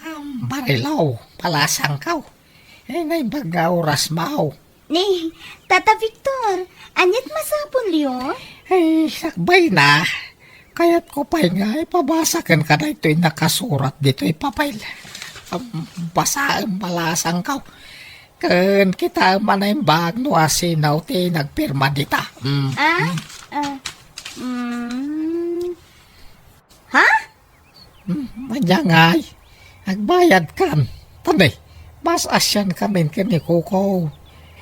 Am, Marilaw, palasangkaw. Eh, naimbag nga oras, maw. Ni, Tata Victor, aniat masapul, Leo? Ay, sakbay na. Kayatko pay nga ipabasa kenka daytoy nakasurat ditoy papel. Am, basaem, palasangkaw. Ken kitaem a naimbag no asino ti nagpirma dita. Mm. Ah? Ah, mm. Ha? Hmm, ania ngay, agbayadkan. Tani, maas-asiankamin ken ni Kuko.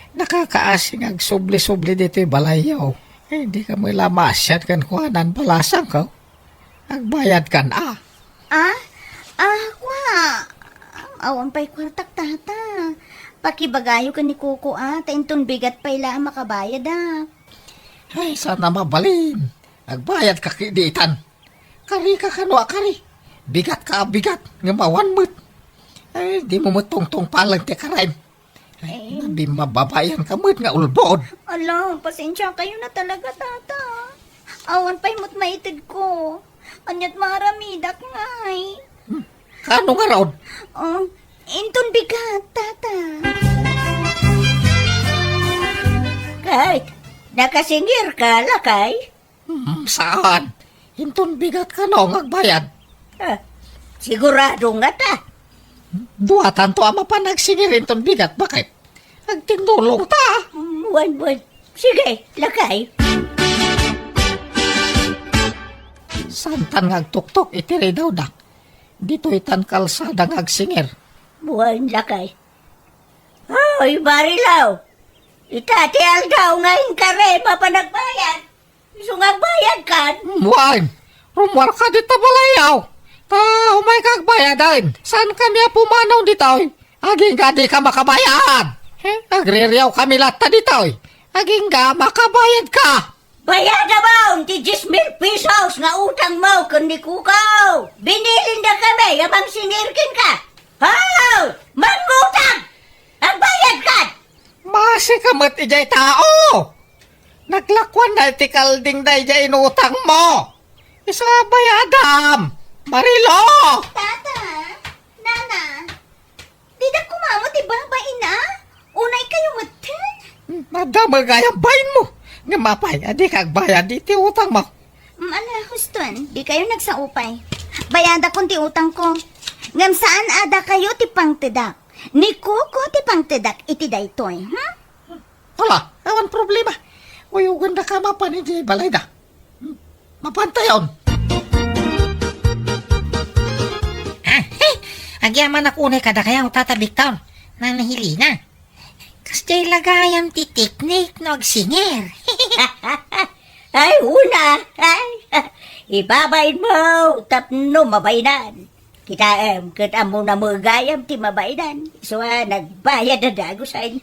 Nakakaasi nga agsubli-subli ditoy balayyo. Eh, dika met la maasian kenkuana, palasangkaw. Agbayadkan, a. Ah? Ah, kua. Awan pay kuartak, tata. Pakibagayo ken ni Kuko, a, ta inton bigat pay la a makabayad, a. Ay, saan a mabalin. Agbayadka ketdi itan. Karika kano a kari. Bigatka a bigat, ngem awan met. Ay, dimo met tungtungpalen ti karaem. Ay, eh, mababaianka met nga ulbod. Ala, pasensiakayo na talaga, tata. Awan pay met maitedko. Aniat maaramidak ngay? Hmm, kano ngarud? Oh, inton bigat, tata. Kay, nakasingirka, lakay? Hmm, saan? Inton bigat kano nga agbayad? Ah, sigurado ngata. Duatanto a mapan agsingir inton bigat, baket? Agtindulongta. Mm, wen, wen. Sige, lakay. Saantan nga agtuktok iti ridawda. Ditoytan kalsada nga agsingir. Wen, lakay. Oy, Marilaw! Ita ti aldaw nga inkari mapan agbayad. Isu nga agbayadkan? Wen, rummuarka dita balayyo. Ta umayka agbayaden. Saankami a pumanaw ditoy. Agingga dika makabayad. Eh, agririawkami latta ditoy. Agingga makabayadka. Bayadam ti dies mil pesos nga utangmo ken ni Kuko. Binilindakami a mangsingir kenka. Haw! Mangutang! Agbayadkan! Maasika met idiay tao! Naglakuanna iti kalding daydiay inutangmo! Isu a bayadam! Marilo! Tata! Nana! Didak koma met ibabain a? Unaykayo metten? Hmm, adda met gayam bainmo! Ngem apay a dika agbayad iti utangmo? Mm, ala, huston, dikayo nagsao pay. Bayadakon ti utangko. Ngem saan a dakayo ti pangtedak. Ni Kuko ti pangtedak iti daytoy, hmm? Ala, awan problema. Uyogandaka mapan idiay balayda. Mapantayon. Ah, eh, agyamanak unay kadakayo, Tata Victor. Nana Helena. Kasdiay la gayam ti teknik no agsingir. Ay, una, ay, ibabainmo tapno mabainan. Kitaem, ket ammona met gayam ti mabainan. Isu a nagbayad a dagusen.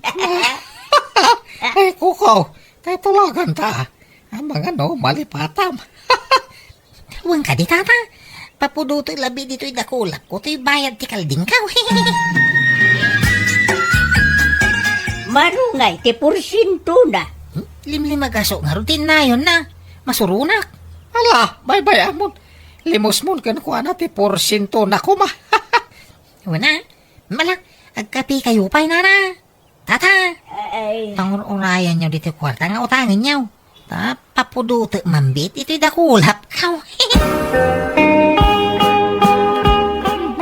Ay, Kuko, tay tulaganta. Amangan no malipatam. Wen kadi, Tata. Papudoto labi ditoy dakulapko, toy bayad ti kaldingko. Pano ngay ti porsientona? Hmm? Limlimagaso ngarud ti innayonna. Masuronak. Ala, baybay-amon. Limusmon kenkuana ti porsientona koma. Wen a, mala, agkapikayo pay, nana. Tata, ay, pangur-urayanyo ditoy kuarta nga utangenyo. Ta, papudotek man bit itoy dakulapkaw.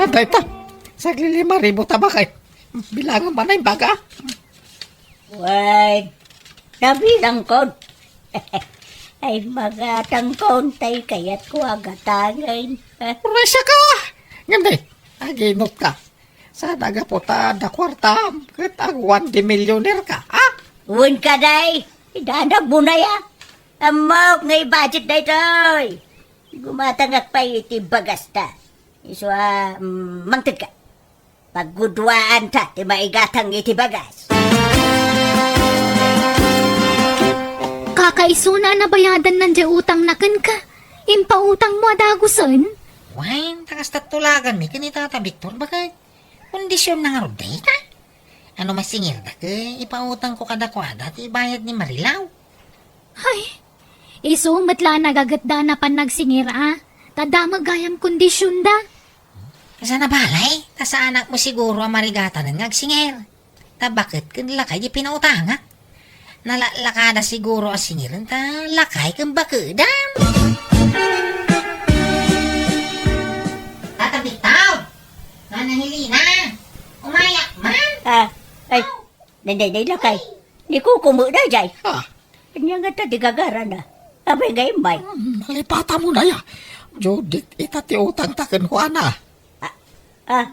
Dayta, saglilima ribu ta bakay. Bilangan man ay baga. Wen, nabilangkon. Ay, magatangkon tay kayatko a gatangen. Uray, saka! Ngem di, aginutka. Saan a gapu ta adda kuartam ket awan ti milyoner ka, ha? Wen ka, day. Idanag mo na ya. Ammok nga i-budget daytoy. Gumatangak pay iti bagasta. Isu a, mm, mangted ka. Pagguduaanta ti maigatang iti bagas. Kakaisuna a nabayadanna diay utangna kenka. Impautangmo a dagusen? Wen, ta kasta tulaganmi ken ni Tata Victor, baket. Kondisionna ngarud dayta? Ano, masingirda ket ipautangko kadakuada ti ibayad ni Marilaw. Ay, isu met la a nagagetda a napan nagsingir a, ta adda met gayam kondisionda. Kasano balay, ta saanak met siguro a marigatanen nga agsingir. Ta baket ken lakay ti pinautangak. Nalaklakada siguro a singiren ta lakay ken bakedan. Tata Victor! Nana Helena! Umayak man! Ah, ay, nanday, day lakay. Ni Kuko met daydiay. Ah. Ania ngata ti gagarana? Apay nga immay? Hmm, nalipatamo na ya. Judith, ita ti utangta kenkuana. Ah, ah.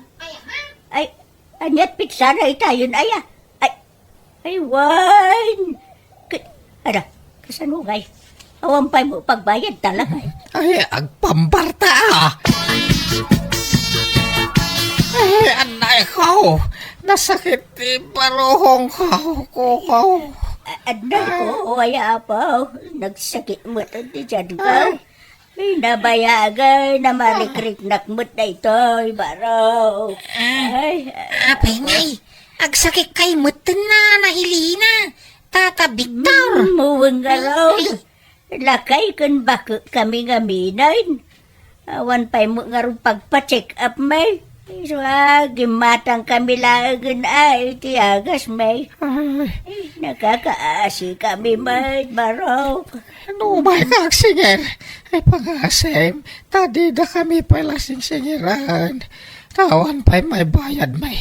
Ay, aniat pitsana itayon aya? Ay, ay, wen. Ka-, ada, kasano ngay? Awan pay mo pagbayad talaga, eh. Ay, agpambarta, ah. Ay, anay ko. Nasakit ti baruhong ko, Kuko. A-, anay ko, ay, apo. Nagsakit mo ti tiyan ko. Ay. Ay, nabayagan, namarikriknak met daytoy, baro. Ah, ay, apay ngay, agsakit kay met nana Helena, Tata Victor. Mm, muweng nga raw. Ay. Lakay ken bake kami ngamin. Awan pay met ngarud pagpa-check up, may. Isu a, gimmatang kami laengen a iti agas, may. Ay. Ay, nakakaasi kami, may, barok. No, umay ka agsingir. Ay, pangasem, ta dida kami pay la singsingiran. Ta awan pay maibayad, may.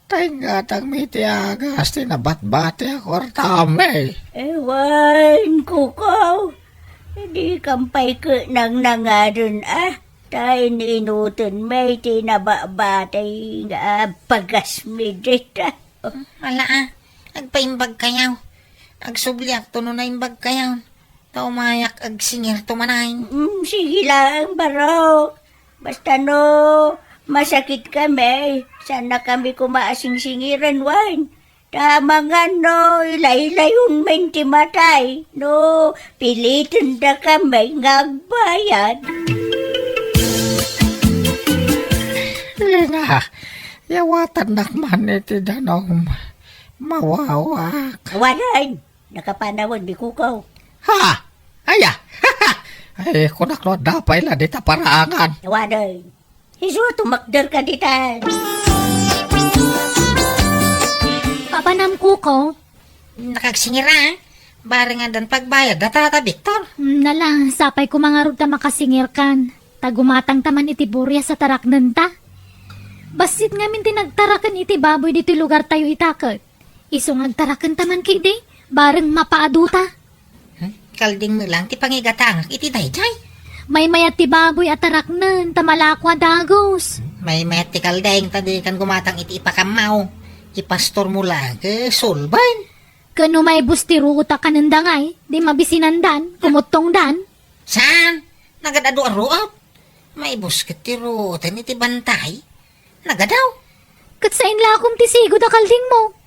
Ta ingatangmi ti agas ti nabatbati a kuartam, may. Ewan, Kuko. Di kam pay ket nangnangaden, ah. Ta in-inuten, may, ti nabatbati nga bagasmi dita. Ala, ah. Agpaimbag kayaw. Agsubliakto no naimbag kayaw. Ta umayak agsingirto manen. Mm, sige laeng, barok. Basta no masakit kami, saan na kami koma a singsingiran, wen. Ta amangan no ilaylayon men ti matay, no piliten da kami nga agbayad. Lina, yawatannak man iti danum. Mawawak. Awanen. Nakapanawen ni Kuko. Ha? Aya? Ay, kunak no adda pay la dita paraangan. Awanen. Isu a tumakder ka ditan. Papanam, Kuko? Nakagsingir a. Bareng addan pagbayad da Tata Victor. Mm, nala, sapay koma ngarud ta makasingir kan. Ta gumatang ta man iti burias a taraknen ta. Bassit ngamin ti nagtaraken iti baboy ditoy lugar tayo ita ket. Isu nga agtaraken ta man ketdi, bareng mapaado ta. Hmm? Kalding met lang ti pangigatangak iti daydiay. Maymayat ti baboy a taraknen ta malako a dagus. Hmm? Maymayat ti kalding ta dikan gumatang iti ipakammaw. Ipastormo lang, eh, sulban. Ken no maibus ti ruot a kanenda ngay, di mabisinandan, kumuttongdan. Saan? Nagad-adu a ruot? Maibus ket ti ruoten iti bantay. Nagadaw. Ket sain la a kumtisigo da kaldingmo.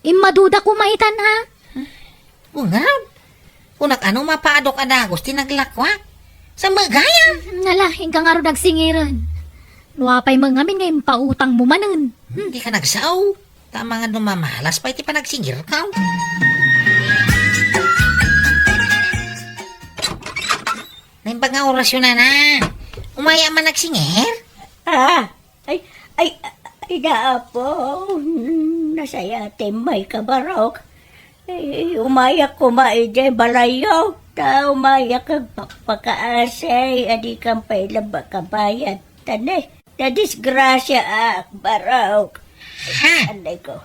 Immaduda koma itan, ha? Ungab. Kunak ano mapaadok a dagus ti naglakuak. Sa magayam. Nala, inka ngarud agsingiren. No apay met ngamin nga impautangmo manen. Hmm? Di ka nagsao. Ta amangan no mamalas pay ti panagsingirkaw. Naimbag nga orasyo, nana. Umay a man nagsingir? Ah, ay, ay, ay, Apo, nasayatem, Mayka Barok. Eh, umayak koma idiay balayyo. Ta umayak agpakpakaasi, a dikan pay la makabayad. Ta ne, nadisgrasyaak, Barok. Ha? Anday ko.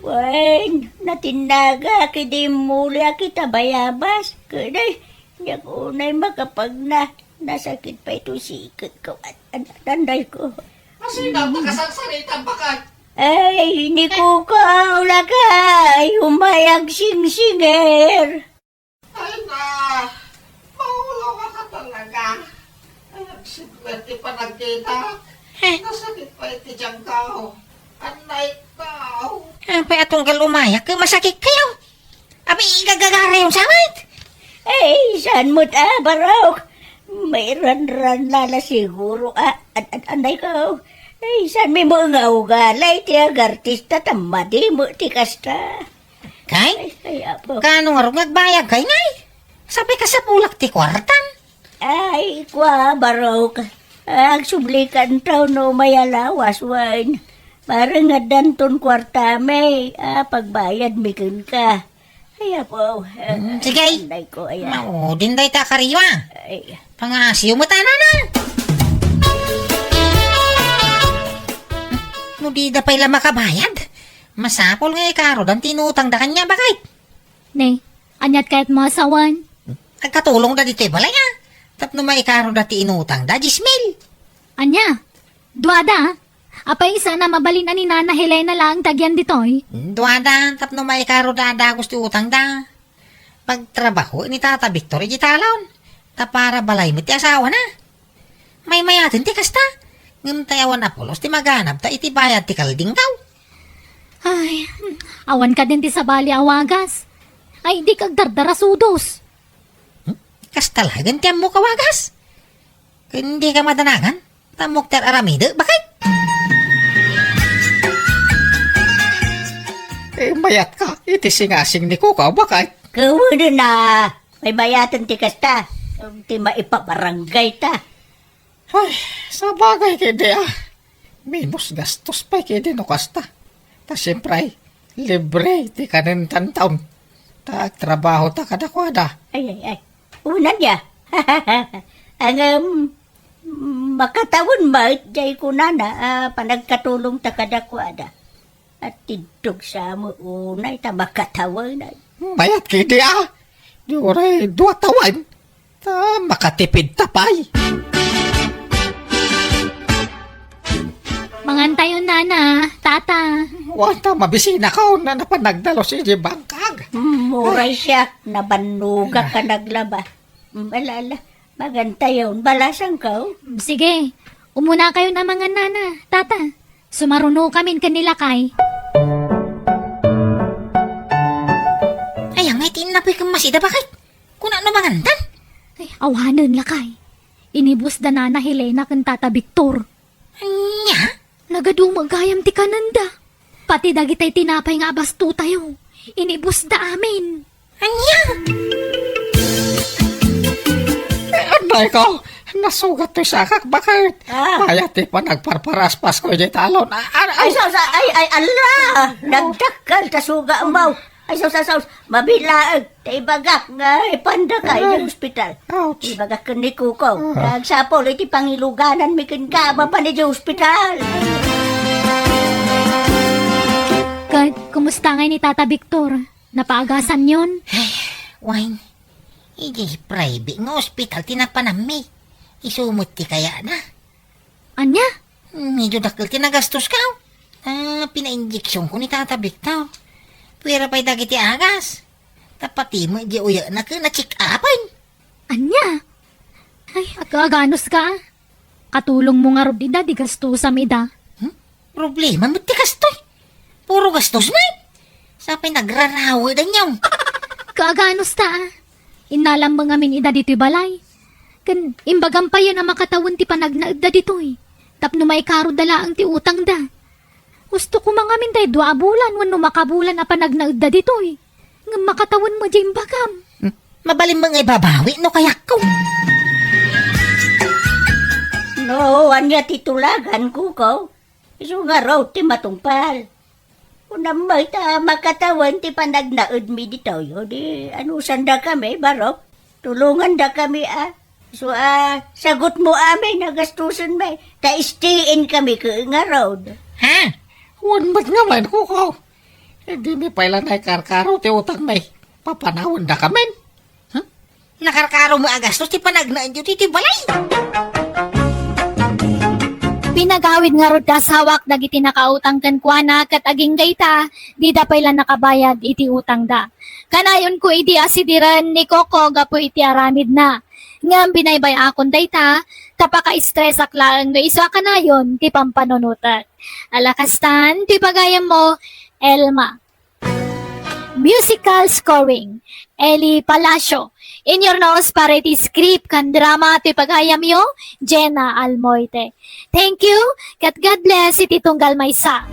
Wen, natinnagak idi immuliak ita bayabas. Ket ay, diak unay makapagna. Nasakit pay to siketko. An-, an-, anday ko. Asino ti kasarsaritam, baket? Ay, ni Kuko, lakay, umay agsingsingir. Ay na, maulaw ka talaga. Ay, nagsugwerte pa nagkita. Eh. Nasakit pa iti tiyan ko. Anay ko. Apay a tunggal umayak, masakit kayo. Abi, igagagara yung sangit. Ay, saan mo ta, Barok? May ranran lala siguro, ah, an-, an-, anay ko. Ay, saan mi mo nga ugalay, ti agartista, tammadi mo, ti kasta. Kay? Ay, ay, apo. Kano nga rugag bayag kay ngay? Sapay kasapulak ti kuartan. Ay, kua, Barok. Agsublikan taw no may alawas, wen. Parang addanton kuartami, ah, pagbayad mi kenka. Ay, apo. Mm, sige. Anday ko, ay, ah. Mao, dinday ta kariwa. Ay. Pangasiw mo ta, nana. No di da pay la makabayad, masapul nga ikarudan ti inutang da kanya, baket? Ne, aniat kayat mo a sawen? Agkatulong da ditoy balay, a. Tapno maikaruda ti inutang da, dies mil. Ania? Duada, a. Apay, saan a mabalin a ni Nana Helena laeng ti agian ditoy? Duada, tapno maikaruda a dagus ti utang da. Pagtrabaho ni Tata Victor iti talon. Ta para balay met ti asawana. Maymayaten ti kasta. Ngem tay awan a pulos ti maganabta iti bayad ti kaldingkaw. Ay, awan kadin ti sabali a wagas. Ay, di kagdardarasudos. Hmm? Kasta laeng ti ammok a wagas? Ken dika madanagan? Tammok ti ar-aramidek, baket? Eh, mayatka iti singasing ni Kuko, baket? Kawanen a, maymayaten ti kasta. Ti maipabarangay ta. Ay, sabagay ketdi, a. Menos gastos pay ketdi no kasta. Ta siempre, libre ti kanen tantaon. Ta agtrabaho ta kadakuada. Ay, ay, ay. Unan ya. Ngem, makatawen met, jay kunana, a, panagkatulong ta kadakuada. Atiddog sa mo unay ta makatawen ay. Mayat ketdi, a. Di uray dua tawen. Ta makatipid ta pay. Mangan tayo, Nana, Tata. Wen ta, mabisinakon a napan nagdalus iti bangkag. Mm, uray siak, nabannogak a naglaba. Mm, ala, ala. Magantayon, balasangko. Sige, umunakayon a mangan, Nana, Tata. Sumarunokamin ken ni lakay. Ay, angay ti innapoy ken masida, baket? Kuna no mangandan? Ay, awanen, lakay. Inibus da Nana Helena ken Tata Victor. Ania? Nagadu met gayam ti kanenda. Pati dagitay tinapay nga abastotayo, inibusda amin. Ania? Eh, anay ko, nasugat toy sakak, baket? Ah. Mayat ti panagparparaspasko iti talon. Ah, ah, ah. Ay, sa, sa, ay, ay, ala! Nagdakkel ta suga mo. Ay, sus, sus, sus. Mabilaeg. Ta ibagak nga ipanda ka iti ospital. Ouch. Ibagak ken ni Kuko. Ah. Agsapul iti pangilugananmi kenka, mapan iti ospital. Ket, kumusta ngay ni Tata Victor? Napaagasanyon? Ay, wen. Idiay private nga ospital ti napananmi. Isu met ti kayatna. Ania? Medyo dakkel ti nagastoska. Ah, pinainjeksionko ni Tata Victor. Puera pay dagiti agas. Ta pati met di uyekna ken a-check-upen. Ania? Ay, agkaganuska. Katulongmo ngarud ida, di gastusam ida. Hmm? Problema met ti kastoy. Puro gastos met. Sapay nagrarawedan yaw. Kaaganusta, a. Innalam met ngamin ida ditoy balay. Ken imbagam payen a makatawen ti panagnaedda ditoy. Tapno maikarudda laeng ti utangda. Gusto ko mangamin tay dua a bulan wenno makabulan a panagnaedda ditoy. Ngem makatawen mo diay imbagam. Hmm? Mabalin mo nga ibabawi no kayatko. No, ania ti tulagan, Kuko? Isu ngarud ti matungpal. Kunam met a makatawen ti panagnaedmi ditoy, o di anusandakami, barok? Tulongandakami, a. Isu a, sagutmo amin a gastusenmi, ta stay in kami ket ngarud. Ha? Wen met ngamin, Kuko. Dimi pay la naikarkaro ti utangmi. Papanawendakamin. Huh? Nakarkaro mo a gastos ti panagnaedyo ti, ti balay. Pinagawid ngarud ti asawak dagiti nakautang kenkuana ket agingga ita, dida pay la nakabayad iti utangda. Kanayonko idi a sidiren ni Coco gapu iti aramidna. Ngem binaybay-akon dayta, ta paka-estresak laeng no isu a kanayon ti pampanunotek. Ala kastan, ti pagayammo, Elma. Musical scoring, Eli Palacio. Inurnos para iti script ken drama ti pagayamyo, Jenna Almoite. Thank you, ket God bless iti tunggal maysa.